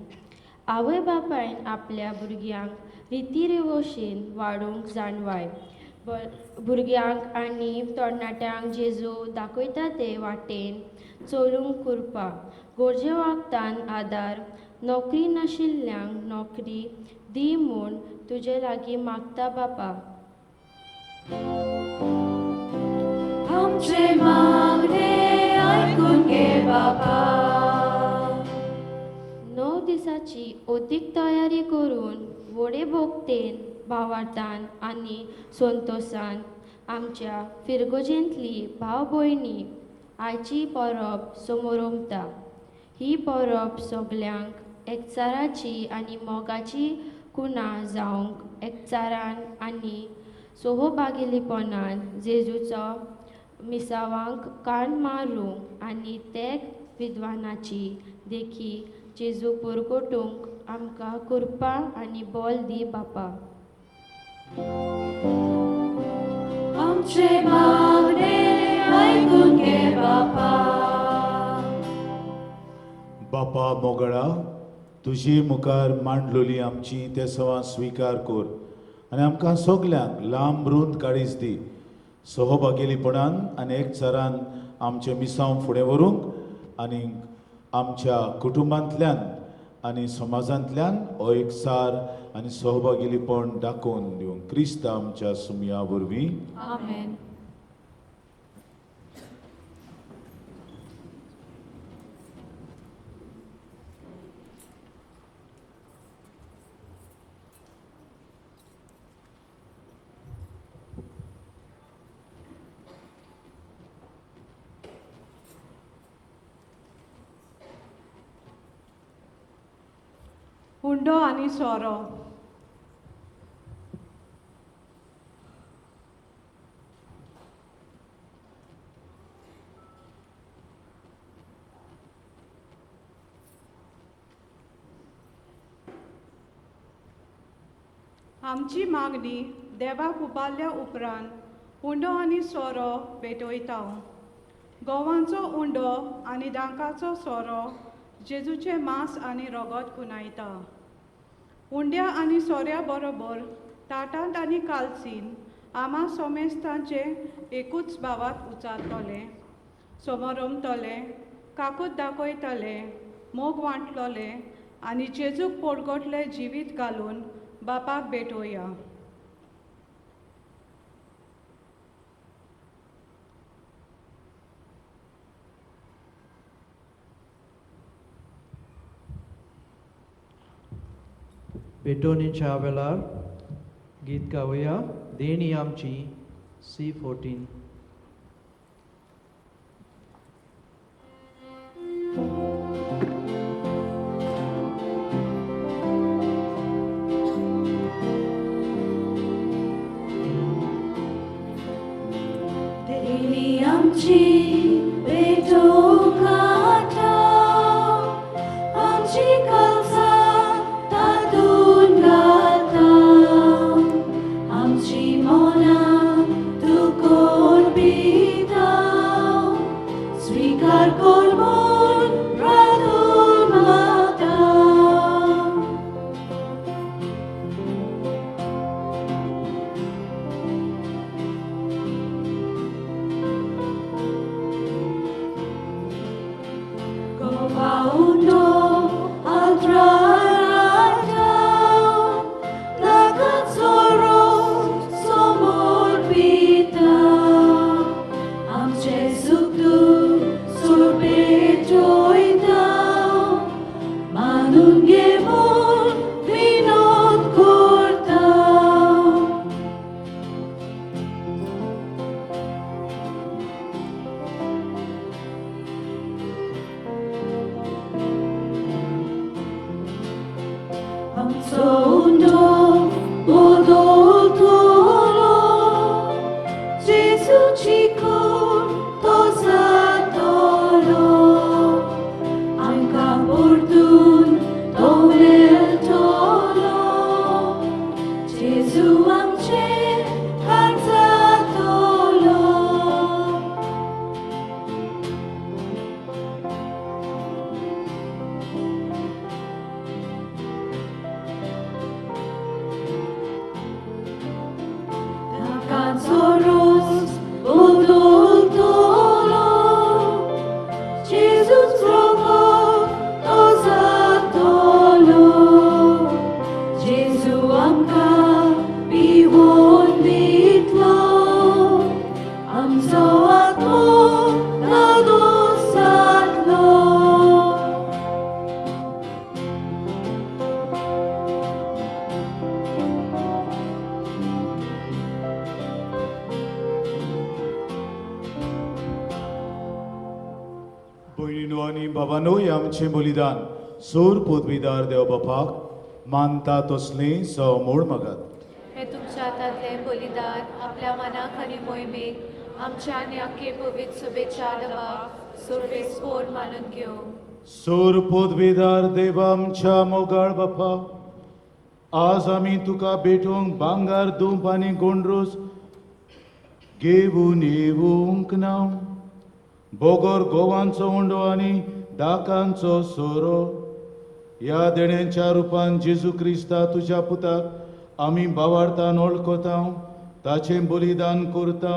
आवय बापायन आपल्या भुरग्यांक रिती रिवोशीन वाडोवंक जाणवाय, भुरग्यांक आनी तरणाट्यांक जेजू दाखयता ते वाटेन चलूंक कृपा, गरजे वखदान आदार, नोकरी नाशिल्ल्यांक नोकरी दी म्हूण तुजे लागीं मागता बापा. आमचें मागणें आयकून घे बापा. 9 दिसाची अदीक तयारी करून व्हडे भोक्तेन, भावार्थान आनी संतोसान आमच्या फिरगोजेंतली भाव भयणी आयची परब समोरमता. ही परब सगल्यांक एकचाराची आनी मोगाची कुणा जावंक एकचारान आनी सहभागीपणान जेजूचो मिसावांक कान मारूंक आनी ते विद्वानाची देखी जेजू परगटूंक आमकां कृपा आनी बल दी बापा. आमचें मागणें आयकून घे बापा. बापा मोगळा, तुजे मुखार मांडलोली आमची तेसवां स्विकार कर आनी आमकां सगल्यांक लांब रुंद काळीज दी. सहभागेलीपणान आनी एकचारान आमचें मिसांव फुडें व्हरूंक आनी आमच्या कुटुंबांतल्यान आनी समाजांतल्यान हो एकचार आनी सहभागीपण दाखोवन दिवंक क्रिस्त आमच्या सुमया वरवीं. आमेन. हुंडो आनी सोरो. आमची मागणी देवाक उबारल्या उपरांत उंडो आनी सोरो भेटयता. गोवांचो उंडो आनी दांकाचो सोरो जेजूचें मांस आनी रगत खुणायता. उंड्या आनी सोऱ्या बरोबर ताटांत आनी कालसीन आमा सोमेस्तांचे एकूच भावात उचारतले, समोरमतले, काकूत दाखयतले, मोग वांटलोले आनी जेजूक पोडगोटले जिवीत घालून बापाक भेटोया. भेटवणीच्या वेळार गीत गावया देणी आमची C14. देणी आमची भेटोवंक आता, आमची काळजां तातूंत घालता, आमची मनां तूं कोरपिता, स्विकार कर म्हूण प्रार्थून मागता. Gova undo altrarata, lakatsoro somorpita, amche suktu sorbetoita, manun gemon vinod korta. आमचो उंडो बदलतलो, जेजूची कूड तो जातलो, आमकां परतून तो मेळटलो, जेजू आमचे काळजातलो. ताकाचो रोस बदलतलो, जेजूच रगत तो जातलो, जेजू आमकां पिवोन दितलो, आमचो आत्मो धादोस जातलो. भयणीनो आनी बाबानो, हें आमचें बलिदान सोर पदवीदार देव बापाक मानता तसलें सवमोड मागात. हे तुमच्या हातांतलें बलिदान आपल्या मनाक आनी मोहिमेक आमच्या आनी आख्खे पवित्र शुभेच्छा दबाक सोर्वेस्पोर मानून घेवं. सोर पदवीदार देव आमच्या मोगाळ बापा, आज आमी तुका भेटोवंक भांगर धूप आनी गोंडरोस घेवन येवंक ना, बोगर गोवांचो उंडो आनी दाकांचो सोरो. ह्या देण्यांच्या रुपान जेजू क्रिस्ता तुज्या पुताक आमी बावार्थान वळखता, ताचें बलिदान करता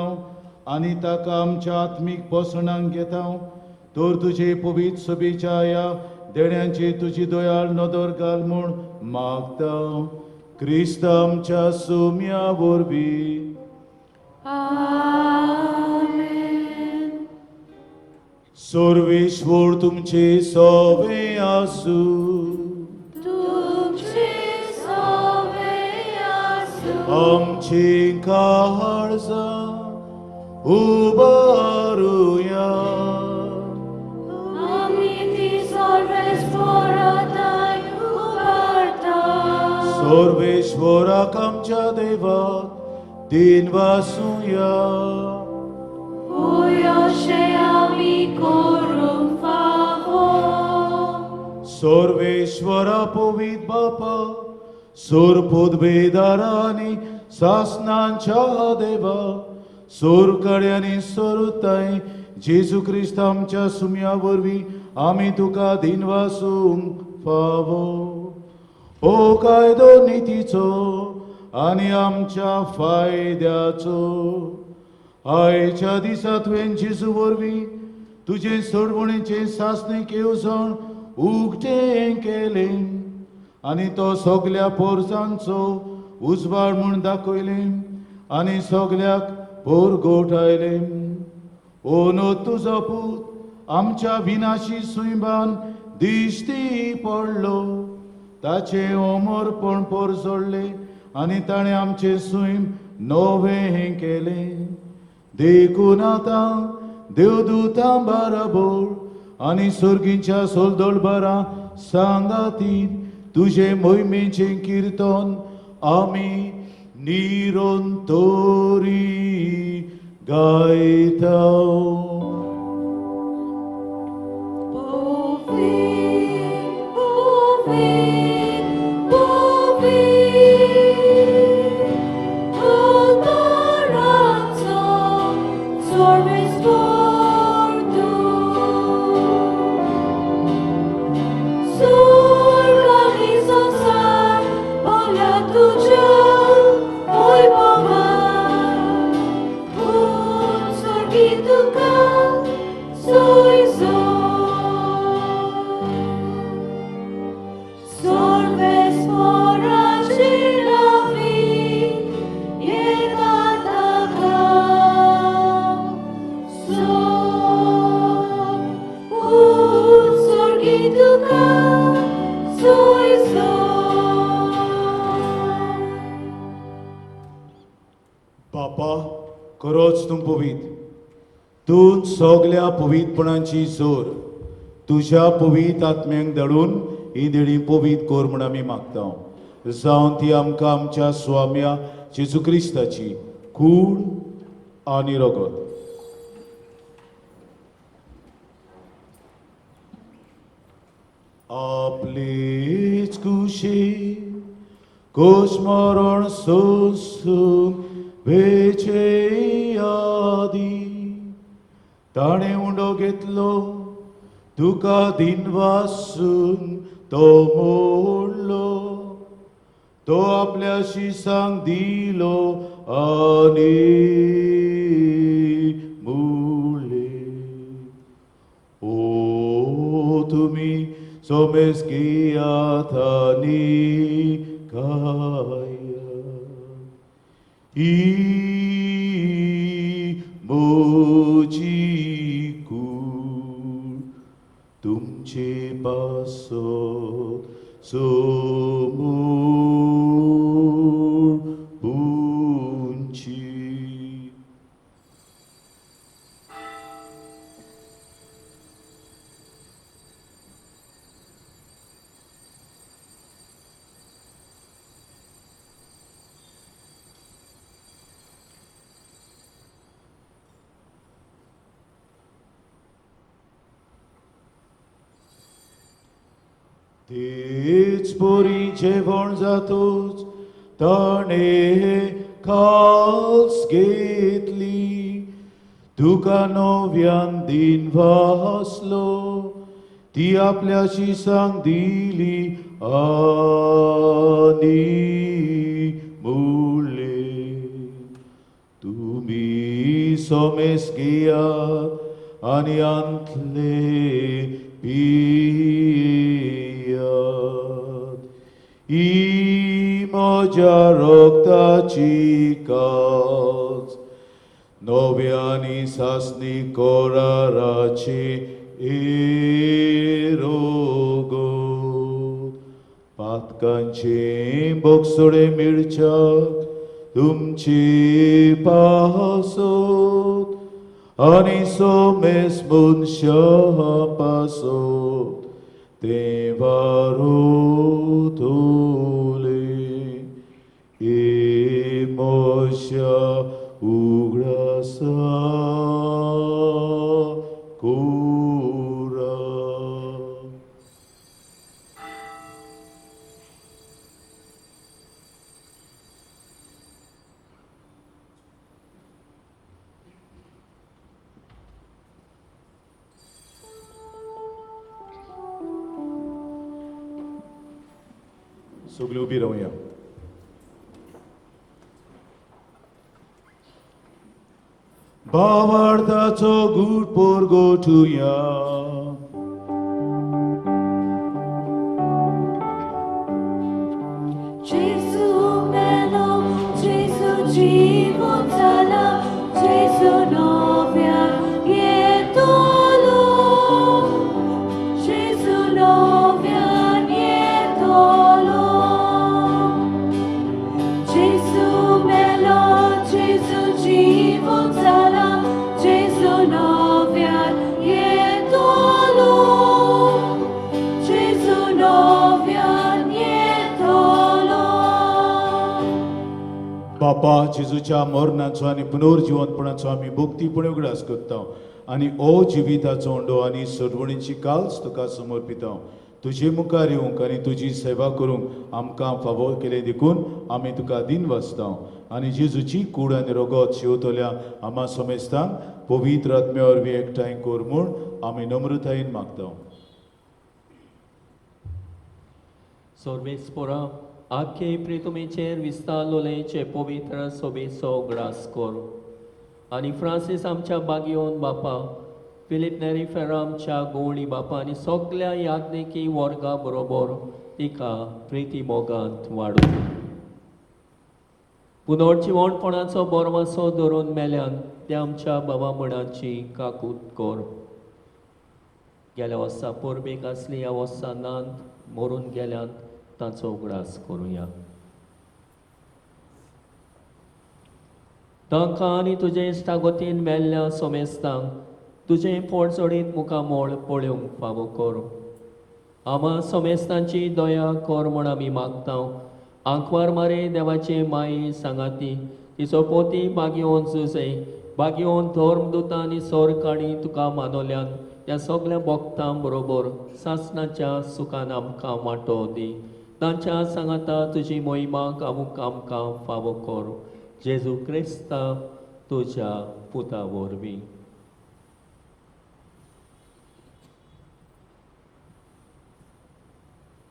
आनी ताका आमच्या आत्मीक पोसणाक घेता. तर तुजे पवित्र सभेच्या ह्या देण्यांची तुजी दयाळ नदर घाल म्हूण मागता, क्रिस्त आमच्या सुम्या वरवीं. आमेन. सर्वेश्वर तुमचे सवे आसूं. तुमचे सवे आसूं. आमची काळजां उबारुया. आमी ती सर्वेस्पोराताय उबारता. सर्वेश्वराक आमच्या देवाक दिन वासुया. होय अशें आमी करूंक फावो. सर्वेश्वरा पवित्र बापा, सोर पदवेदारांनी सासनांच्या देवा, सोरकडे आनी सोरताय जेजू क्रिस्त आमच्या सुम्या वरवीं आमी तुका दिनवासूंक फावो. ओ कायदो नितीचो आनी आमच्या फायद्याचो आयच्या दिसा तुवें जेजू वरवीं तुजें सोडवणेचें सासणीक येवजण उगटें केलें आनी तो सगल्या पोरसांचो उजवाड म्हूण दाखयलें आनी सगल्याक पोरगोठायलें. ओ न्हू तुजो पूत आमच्या विनाशी सुंयबान दिश्टी पडलो, ताचें अमरपण पोरजोडलें आनी ताणें आमचें सैम नवें केलें. देखून आतां देवदूतां बाराबोर आनी सर्गीच्या सोलदोळ बारा सांगातीन तुजे मोहिमेचें किर्तन आमी निरंतरी गायता. बापा खरोच तूं पवीत, तूं सगल्या पवीतपणाची जोर तुज्या पवीत आत्म्यांक धाडून ही देणी पवीत कर म्हूण आमी मागता, जावन ती आमकां आमच्या स्वाम्या जेजू क्रिस्ताची कूड आनी रगत आपलीच कुशी कोश मरण सोसूंक वेचे आदी ताणें उंडो घेतलो तुका दिनवासून तो मोडलो, तो आपल्या शिसांक दिलो आनी मुळ्ळे. ओ तुमी सोमेस घेयात आनी खायात, ही म्हजी कूड तुमचे पासत समोर पुंची. तेच परी जेवण जातूच ताणें काल्स घेतली, तुका नव्यान दिन वासलो, ती आपल्या शिसांक दिली आनी मुळ्ळे. तुमी सोमेस घेयात आनी आंतले पियात, ही म्हज्या रक्ताची काज नव्यानी सासणी कराराची एरोगो पातकांचे बोगसोडे मिळच्याक तुमची पासत आनी सोमेस मनशा पासत ते वारोतले. ए म्हज्या उगडासा कोरा. सगळीं उबी रावया. भावार्थाचो गूट पोरगोटुया. Gesù melo, Gesù जीवन जाला, Gesù नव्या येतलो, Gesù नव्या येतलो. Gesù melo, Gesù जीवन जाला, Gesù नव्या येतलो, Gesù नव्या येतलो. बापा, जेजूच्या मरणाचो आनी पुनर्जिवंतपणाचो आमी भक्तीपणे उगडास करता आनी ओ जिविताचो उंडो आनी सोडवणीची काल्स तुका समर्पिता. तुजे मुखार येवंक आनी तुजी सेवा करूंक आमकां फावो केलें देखून आमी तुका दिन वाचता आनी जेजूची कूड आनी रगत शेवतल्या आमा समेस्तांक पवित्र आत्म्या वरवीं एकठांय कर म्हूण आमी नम्रतायेन मागता. सर्वेस्पोरा आखे प्रितुमेचेर विस्तारलोलेचे पवित्र सोबेचो उगडास कर आनी फ्रांसीस आमच्या बागयोन बापा, फिलीप नेरी फेरा आमच्या गोवणी बापा आनी सगल्या याज्ञिकी वर्गा बरोबर तिका प्रिती मोगांत वाडूं. पुनर्जिवणपणाचो बोरवासो धरून मेल्यान त्या आमच्या बाबा मणाची काकूत कर. गेल्या वर्सा परबेक आसली ह्या वर्सा नांत मरून गेल्यान तांचो उगडास करुया. तांकां आनी तुजे इश्टागतीन मेल्ल्या सोमेस्तांक तुजें पोट चडीत मुखामोळ पळोवंक फावो कर. आमा सोमेस्तांची दया कर म्हूण आमी मागता. आंकवार मारे देवाचे माये सांगाती तिचो पोती बागयोवन जुजे बागयोवन धर्मदुतां आनी सोरकाणी तुका मानवल्यान त्या सगल्या भक्तां बरोबर सासणाच्या सुखान आमकां वांटो दी. तांच्या सांगाता तुजी मोहिमा गावूंक आमकां फावो कर. जेजू क्रिस्ता तुज्या पुता वरवीं.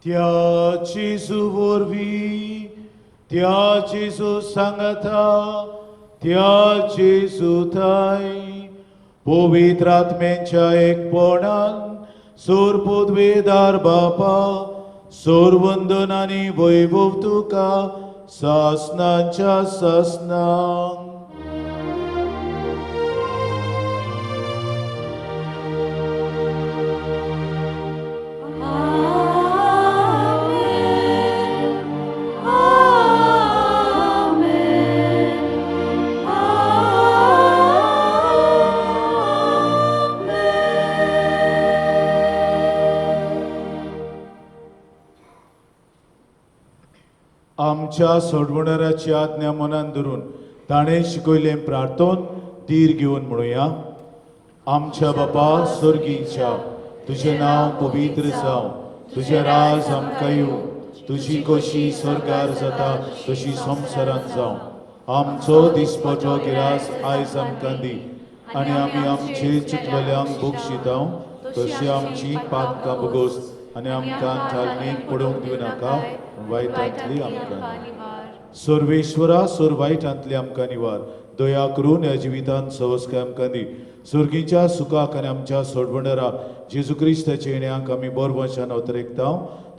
त्या जेजू वरवीं, त्या जेजू सांगाता, त्या जेजू थाय पवित्र आत्म्यांच्या एकपणान सोर पदवेदार बापा, सोरवंदन आनी वैभव तुका सासनाच्या सासनांक. आमच्या सोडवणाराची आज्ञा मनान धरून ताणें शिकयलें प्रार्थन धीर घेवन म्हणुया. आमच्या बापा स्वर्गीच्या, तुजें नांव पवित्र जावं, तुजें राज आमकां येवं, तुजी कशी स्वर्गार जाता तशी संवसारांत जावं. आमचो दिसपटो गिरास आयज आमकां दी आनी आमी आमचे चुकलेल्यांक बक्षिता तशी आमची पातकां भोगोस आनी आमकां चालणेक पडोवंक दिवं नाका, वायटांतली आमकां. सर्वेश्वरा, सोर वायटांतली आमकां निवार. दया करून ह्या जिवितांत सवस्काय आमकां दी. सुर्गीच्या सुखाक आनी आमच्या सोडवणरा जेजू क्रिस्ताच्या येण्याक आमी बोरवंशान अवतरेकता.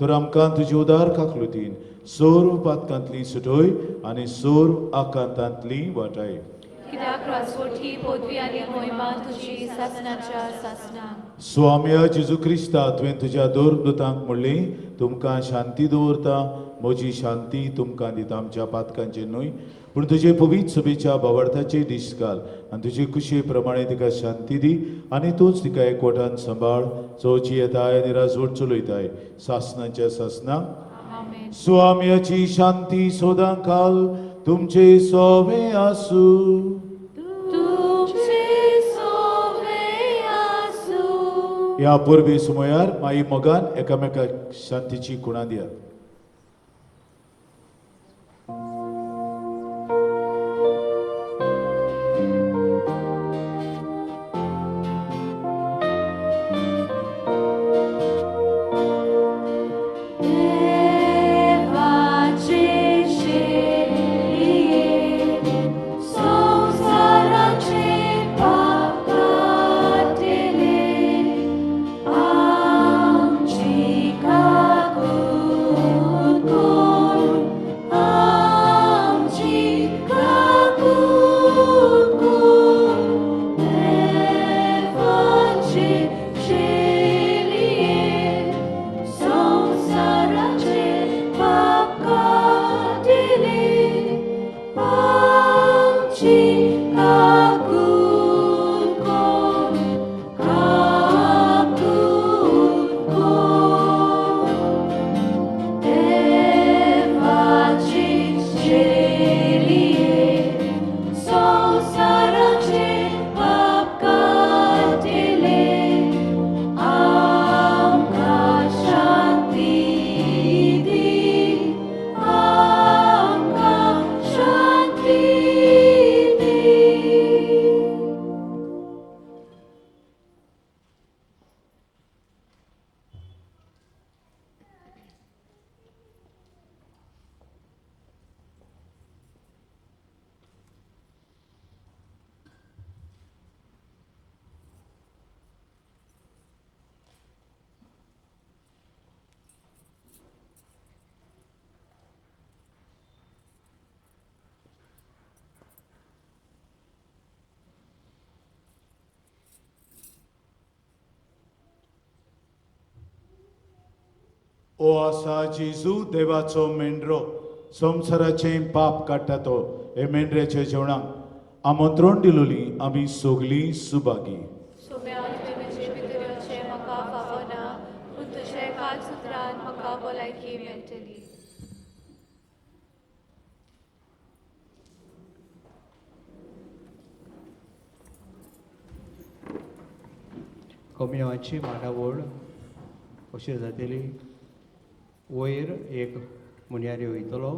तर आमकां तुजी उदार काकलुतीन सोर पातकांतली सुटोय आनी सोर आकांतांतली वाटाय. स्वाम्या जेजू क्रिस्ता, तुवें तुज्या दोर दुतांक म्हणली, तुमकां शांती दवरता, म्हजी शांती तुमकां दिता. आमच्या पातकांचे न्हय पूण तुजे पवित्र सभेच्या भावार्थाचे दीस घाल आनी तुजे कुशे प्रमाणे तिका शांती दी आनी तूंच तिका एकवटान सांबाळ, चवची येताय आनी राजवट चलयताय सासनाच्या सासनाक. स्वाम्याची शांती सदां काल तुमचे सोवे आसूं. ह्या परबे सुमयार माई मोगान एकामेकाक शांतीची कुणां दियात. देवाची ओ आसा जेजू देवाचो मेंढरो, संवसाराचें पाप काडटा तो. हे मेंढऱ्याच्या जेवणाक आमंत्रण दिलोली आमी सगलीं सुभागी. सोम्या, तुवें म्हजे भितर येवचें म्हाका फावना, पूण तुज्या एकाच उतरान म्हाका भलायकी मेळटली. कोमियांवाची मांडावळ अशी जातली. वयर एक मुनयारी वयतलो,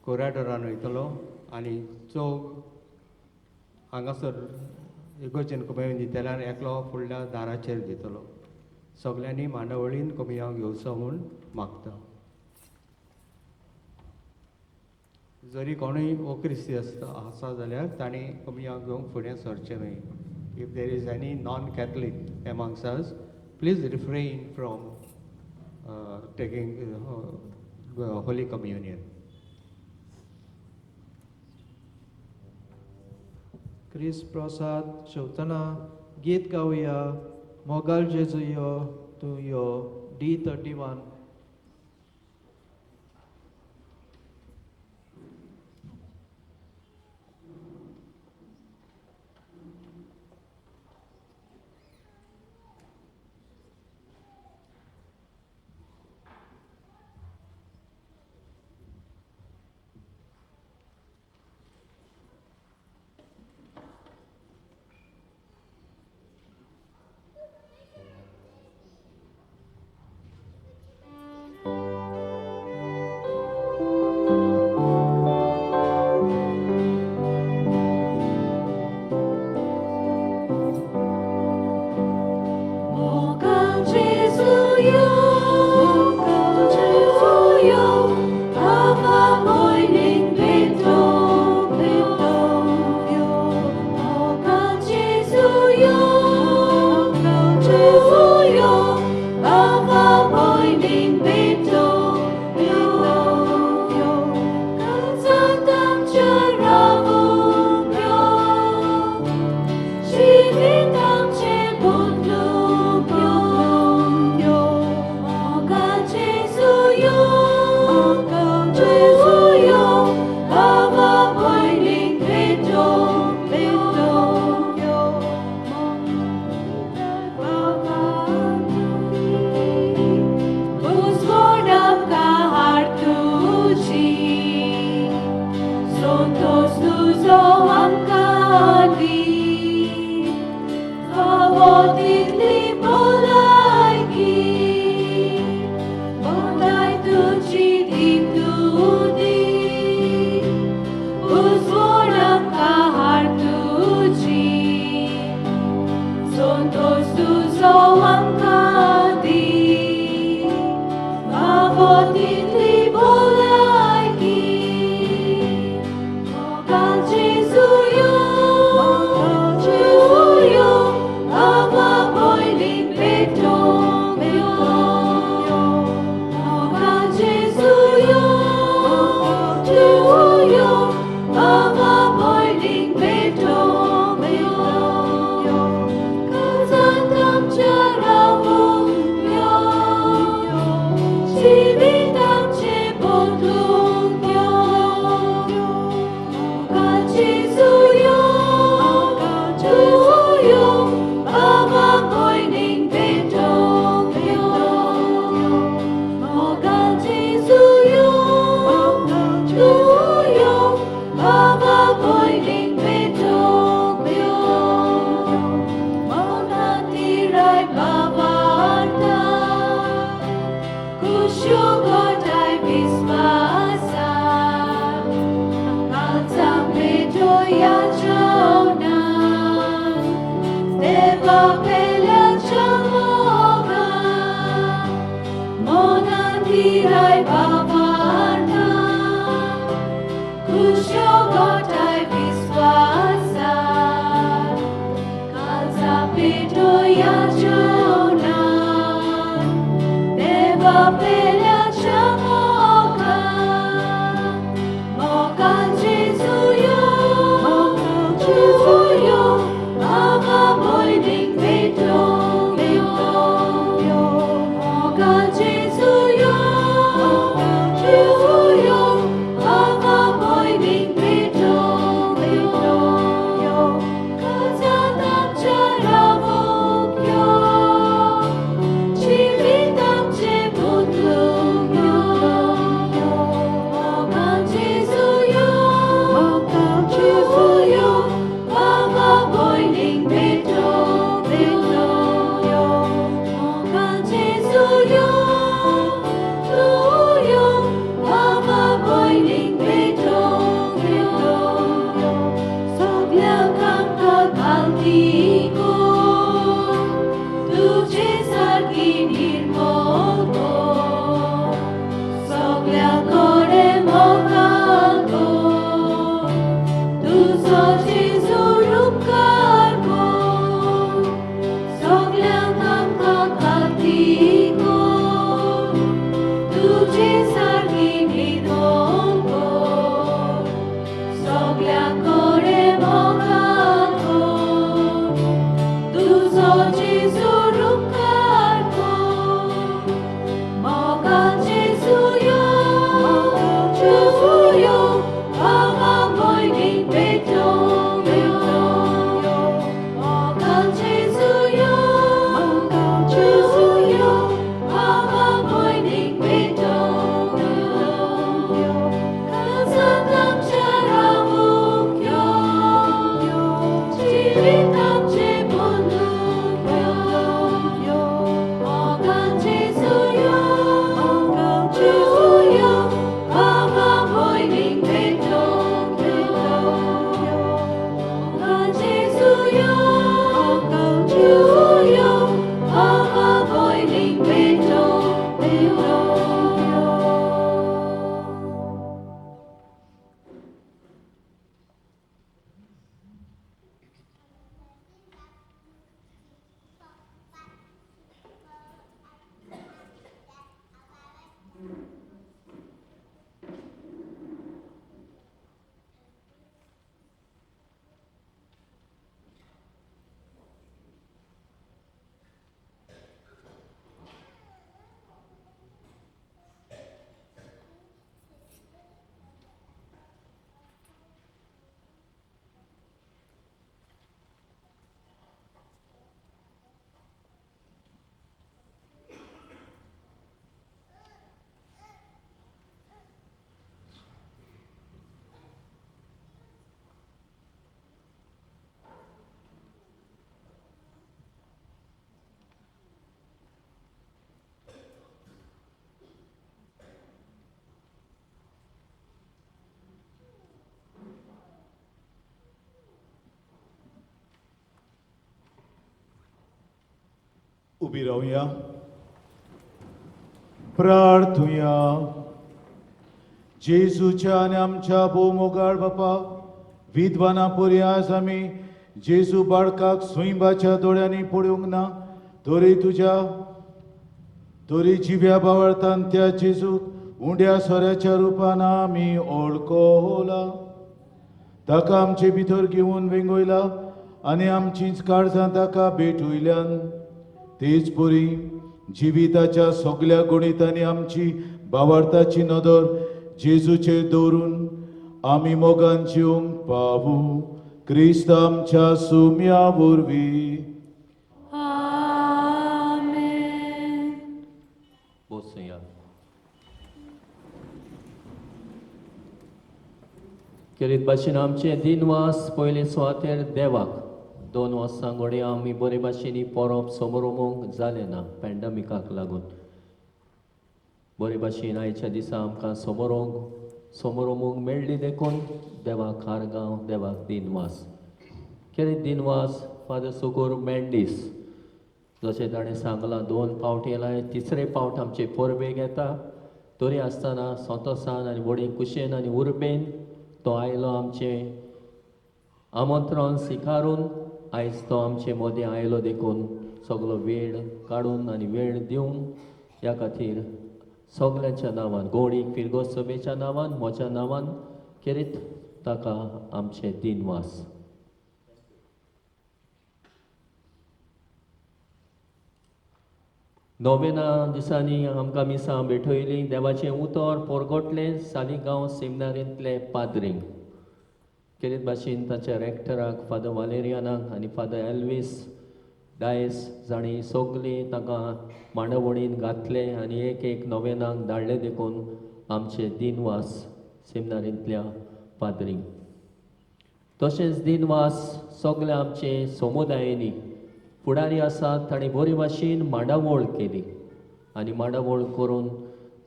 कोराडोरान वयतलो आनी चौग हांगासर इगोर्जेन कोमियांव दितले आनी एकलो फुडल्या दाराचेर दितलो. सगल्यांनी मांडावळीन कोमियांव घेवचो म्हूण मागता. जरी कोणूय ओ क्रिस्ती आसता आसा जाल्यार तांणी कोमियांव घेवंक फुडें सरचें न्हय. If there is any non Catholic amongst us, please refrain from taking Holy Communion. क्रिस्त प्रसाद शेवतना गीत गावया, मोगाल जेजू यो तूं यो, D31. Moga Jesu. उबी रावया, प्रार्थुया. जेजूच्या आनी आमच्या भोव मोगाळ बापा, विद्वाना पुरी आज आमी जेजू बाळकाक सुंयबाच्या दोळ्यांनी पळोवंक ना, तरी तुज्या तरी जिव्या बावळतान त्या जेजूक उंड्या सोऱ्याच्या रुपान आमी ओळखला. ताका आमचे भितर घेवन वेंगयला आनी आमचींच काळजां ताका भेटयल्यान. तेच परी जिविताच्या सगल्या गणितांनी आमची बावार्थाची नदर जेजूचेर दवरून आमी मोगान जिवंक पावू, क्रिस्त आमच्या सुम्या वरवीं. आमेन. बसुया. केरीत भाशेन आमचे दिनवास पयले सुवातेर देवाक. 2 वर्सां घडये आमी बरे भाशेन ही परब समरोमूंक जालें ना पॅन्डमिकाक लागून. बरे भाशेन आयच्या दिसा आमकां समरोमूंक मेळ्ळी देखून देवाक हारगांव, देवाक दिनवास. केरीत दिनवास फादर सुगोर मेंडीस, जशें ताणें सांगलां 2 फावट येयला, तिसरे फावट आमचे परबेक येता, तरी आसतना संतोसान आनी व्हडी कुशेन आनी उर्बेन तो आयलो. आमचें आमंत्रण स्विकारून आयज तो आमचे मदें आयलो देखून सगलो वेळ काडून आनी वेळ दिवन ह्या खातीर सगल्यांच्या नांवान, गोडी फिरगोज सभेच्या नांवान, म्हज्या नांवान खेरीत ताका आमचे दिनवास. नोवेना दिसांनी आमकां मिसां भेटयलीं, देवाचें उतर परगटलें सालिगांव सेमिनारींतले पाद्रींक. खेरीत भाशेन ताच्या रेक्टराक फादर वालेरियानाक आनी फादर एल्वीस डायस जांणी सगलीं तांकां मांडावळीन घातले आनी एक एक नोवेनाक धाडले देखून आमचे दिनवास सेमिनारींतल्या पाद्रींक. तशेंच दिनवास सगल्या आमचे समुदायांनी फुडारी आसात तांणी बरे भाशेन मांडावळ केली आनी मांडावळ करून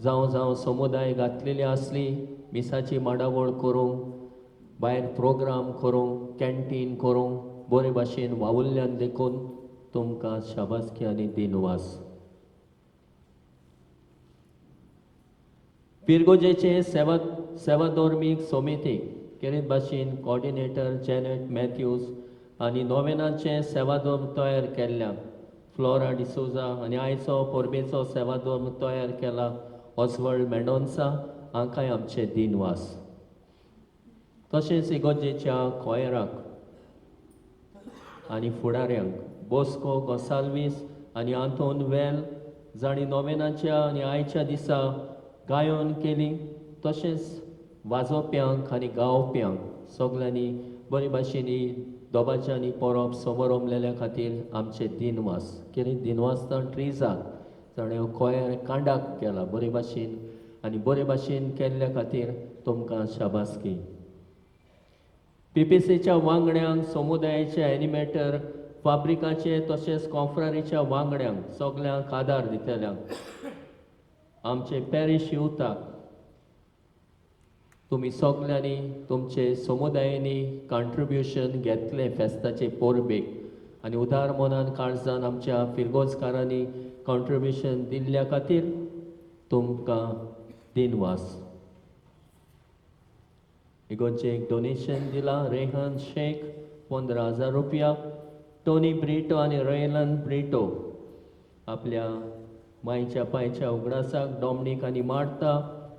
जावं जावं समुदाय घातलेली आसली मिसाची मांडावळ करूंक, भायर प्रोग्राम करूंक, कॅन्टीन करूंक बरे भाशेन वावुरल्यान देखून तुमकां शाबासकी आनी दिनवास. पिरगोजेचे सेवाधर्मीक समितीक खेरीत भाशेन कॉर्डिनेटर जॅनेट मॅथ्यूज आनी नोवेनाचे सेवाधर्म तयार केल्ल्या फ्लोरा डिसोजा आनी आयचो परबेचो सेवाधर्म तयार केला ऑसवर्ल्ड मेंडोन्सा हांकांय आमचे दिनवास. तशेंच इगोजेच्या कॉयराक आनी फुडाऱ्यांक बोस्को गोसाल्वीस आनी आंतोन वेल जांणी नोवेनाच्या आनी आयच्या दिसा गायन केली, तशेंच वाजोवप्यांक आनी गावप्यांक सगल्यांनी बरे भाशेन दोबाज्यांनी परब समरमलेल्या खातीर आमचे दिनवास. कितें दिनवासतान ट्रिजाक जाणें कोयर कांडाक केला बरे भाशेन आनी बरे भाशेन केल्ल्या खातीर तुमकां शाबासकी. पीपीसीच्या वांगड्यांक, समुदायाचे एनिमेटर, फाब्रिकाचे तशेंच कॉफ्रारीच्या वांगड्यांक सगल्यांक आदार दितल्यांक, आमचे पॅरीश युथाक तुमी सगल्यांनी तुमचे समुदायांनी कॉन्ट्रिब्युशन घेतलें फेस्ताचे परबेक आनी उदार मनान काळजान आमच्या फिरगोजकारांनी कॉन्ट्रिब्युशन दिल्ल्या खातीर तुमकां दिनवास. इगोर्जेक एक डोनेशन दिलां रेहन शेख 15,000 रुपया, टोनी ब्रिटो आनी रेलन ब्रिटो आपल्या मायच्या पायच्या उगडासाक, डॉमनीक आनी मार्ता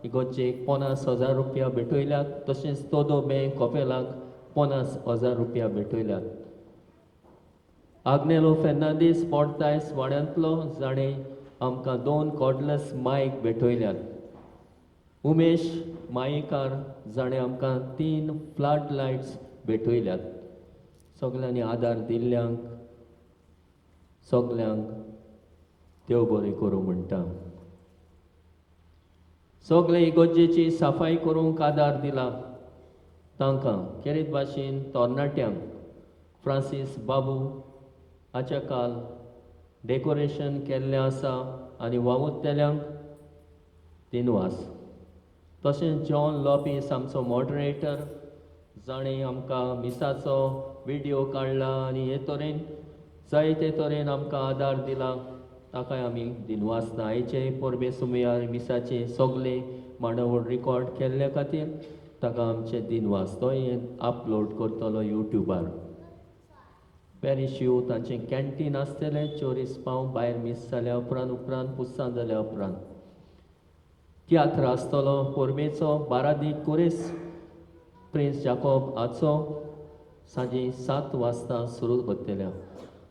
इगोर्जेक 50,000 रुपया भेटयल्यात, तशेंच तोदो बँक कोपेलाक 50,000 रुपया भेटयल्यात. आग्नेलो फेर्नांदीस पोर्तायस वाड्यांतलो जाणें आमकां 2 कॉर्डलेस मायक भेटयल्यात. उमेश मायेकार जाणें आमकां 3 फ्लड लायट्स भेटयल्यात. सगल्यांनी आदार दिल्ल्यांक सगल्यांक देव बरें करूं म्हणटा. सगळे इगोर्जेची सफाई करूंक आदार दिला तांकां खेरीत भाशेन तरणाट्यांक फ्रांसीस बाबू हाच्या काल डेकोरेशन केल्लें आसा आनी वावुरतल्यांक दिनवास. तशेंच जॉन लोपीस आमचो मॉडरेटर जाणें आमकां मिसाचो विडियो काडला आनी हे तरेन जायते तरेन आमकां आदार दिला ताकाय आमी दिनवासना. आयचे परबे सुमयार मिसाचे सगळे मांडावळ रिकॉर्ड केल्ल्या खातीर ताका आमचे दिनवास. तो हें अपलोड करतलो युट्यूबार. पॅरीश you तांचें कॅन्टीन आसतलें, चोरीस पाव भायर मीस जाल्या उपरांत उपरांत पुस्सां जाल्या उपरांत. तियात्र आसतलो परबेचो बारादी कुरेस प्रिन्स जाकोब हाचो सांजे 7 वाजता सुरू करतल्या.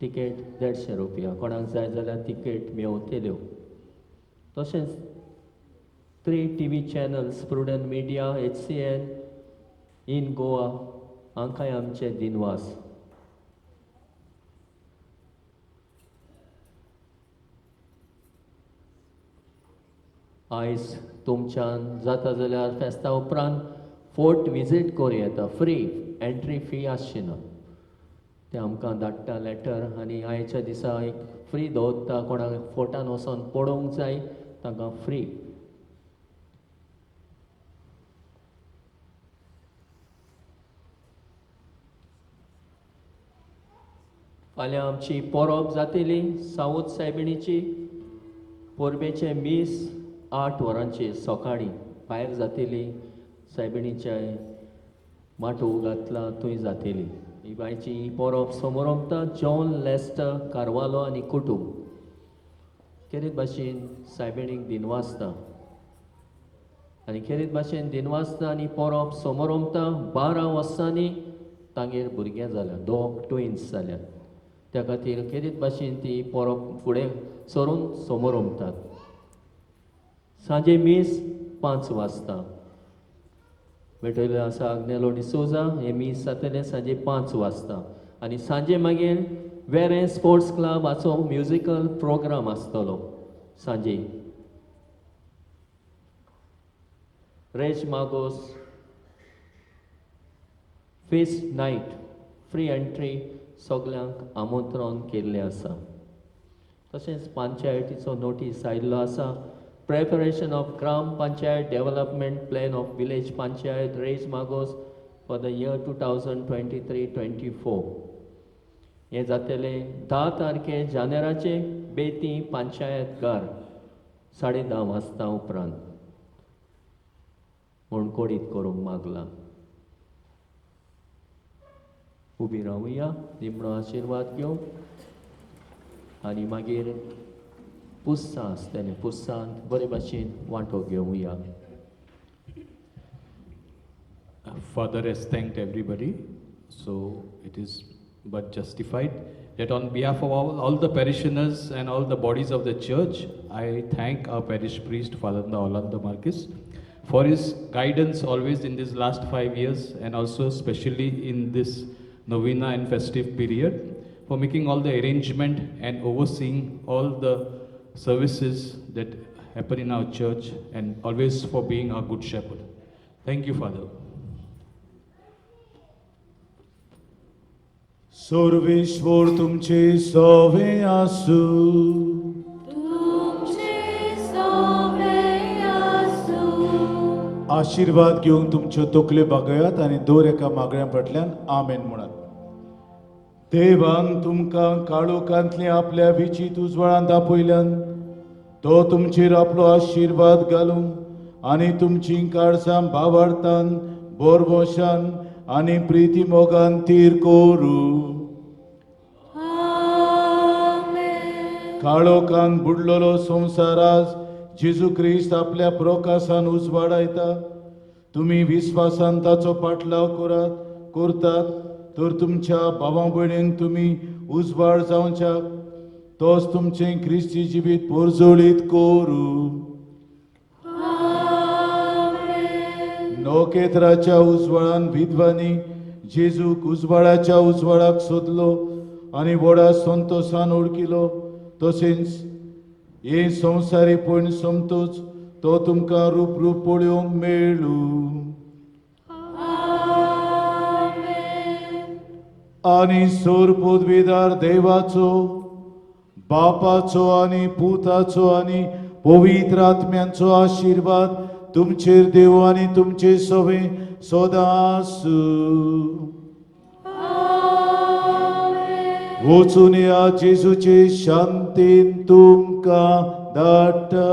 तिकेट 150 रुपया. कोणाक जाय जाल्यार तिकेट मेवतल्यो. तशेंच 3 TV channels Prudent media, HCN in Goa हांकांय आमचे दिनवास. आयज तुमच्यान जाता जाल्यार फेस्ता उपरांत फोर्ट विजीट करूं येता, फ्री एंट्री फी आसची ना. ते आमकां धाडटा लेटर आनी आयच्या दिसा एक फ्री दवरता, कोणाक फोर्टान वचोन पळोवंक जाय तांकां फ्री. फाल्यां आमची परब जातली सावथ सायबिणीची. परबेचें मीस 8 वरांचेर सकाळीं भायर जातली. सायबिणीचे माटोव घातला थंय जातली. ही बायची ही परब समोरमता जॉन लेस्टर कार्वालो आनी कुटूंब खेरीत भाशेन सायबिणीक दिनवासता आनी खेरीत भाशेन दिनवासता. आनी परब समोरमता 12 वर्सांनी तांगेर भुरगें जाल्या, 2 ट्विन्स जाल्यात. त्या खातीर खेरीत भाशेन ती परब फुडें सरून समोरमतात. सांजे मीस 5 वाजता भेटयलें आसा आग्नेलो डिसोजा. हें मीस जातलें सांजे 5 वाजता. आनी सांजे मागीर वेरें स्पोर्ट्स क्लब हाचो म्युजिकल प्रोग्राम आसतलो सांजे. Reis Magos feast night free entry सगल्यांक आमंत्रण केल्लें आसा. तशेंच पंचायतीचो नोटीस आयिल्लो आसा. Preparation of Gram Panchayat Development Plan of Village Panchayat Reis Magos for the year 2023-24. हें जातलें 10 तारखे जानेराचे बेती पंचायत घर 10:30 वाजता उपरांत म्हूण कोडीत करूंक मागलां. उबी रावया, निमणो आशिर्वाद घेवंक आनी मागीर पुस्सां आसतलें, पुस्सांत बरे भाशेन वांटो घेवया. Father has thanked everybody, so it is but justified that on behalf of all the parishioners and all the bodies of the church, I thank our parish priest, Father Orlando Marquez, for his guidance always in these last 5 years and also especially in this novena and festive period, for making all the arrangement and overseeing all the services that happen in our church, and always for being our good shepherd. Thank you, Father. Sarveshwar तुमचे सवे आसू. तुमचे सवे आसू. आशिर्वाद घेवंक तुमच्यो तकल्यो बागयात आनी दर एका मागण्या फाटल्यान आमेन म्हणात. देवान तुमकां काळोखांतले आपल्या विचीत उजवाडांत आपयल्यान तो तुमचेर आपलो आशिर्वाद घालूं आनी तुमचीं काळजां भावार्थान बोरवशान आनी प्रिती मोगान तीर करूं. काळोखान बुडलेलो संवसार आज जेजू क्रिस्त आपल्या प्रकाशान उजवाडायता. तुमी विस्वासान ताचो पाटलाव करतात तर तुमच्या भावा भयणींक तुमी उजवाड जावच्याक तोच तुमचें क्रिस्ती जिवीत पोरजोळीत करूं. नखेत्राच्या उजवाडान विद्वांनी जेजूक उजवाडाच्या उजवाडाक सोदलो आनी व्हडा संतोशान ओळखिलो. तशेंच हे संवसारी पण सोमतोच तो तुमकां रूप रूप पळोवंक मेळूं. आनी सोर पदवीदार देवाचो, बापाचो आनी पुताचो आनी पवित्र आत्म्यांचो आशिर्वाद तुमचेर देव आनी तुमचे सवे सदां आसूं. वचून या जेजूचे शांतीन तुमकां धाडटा.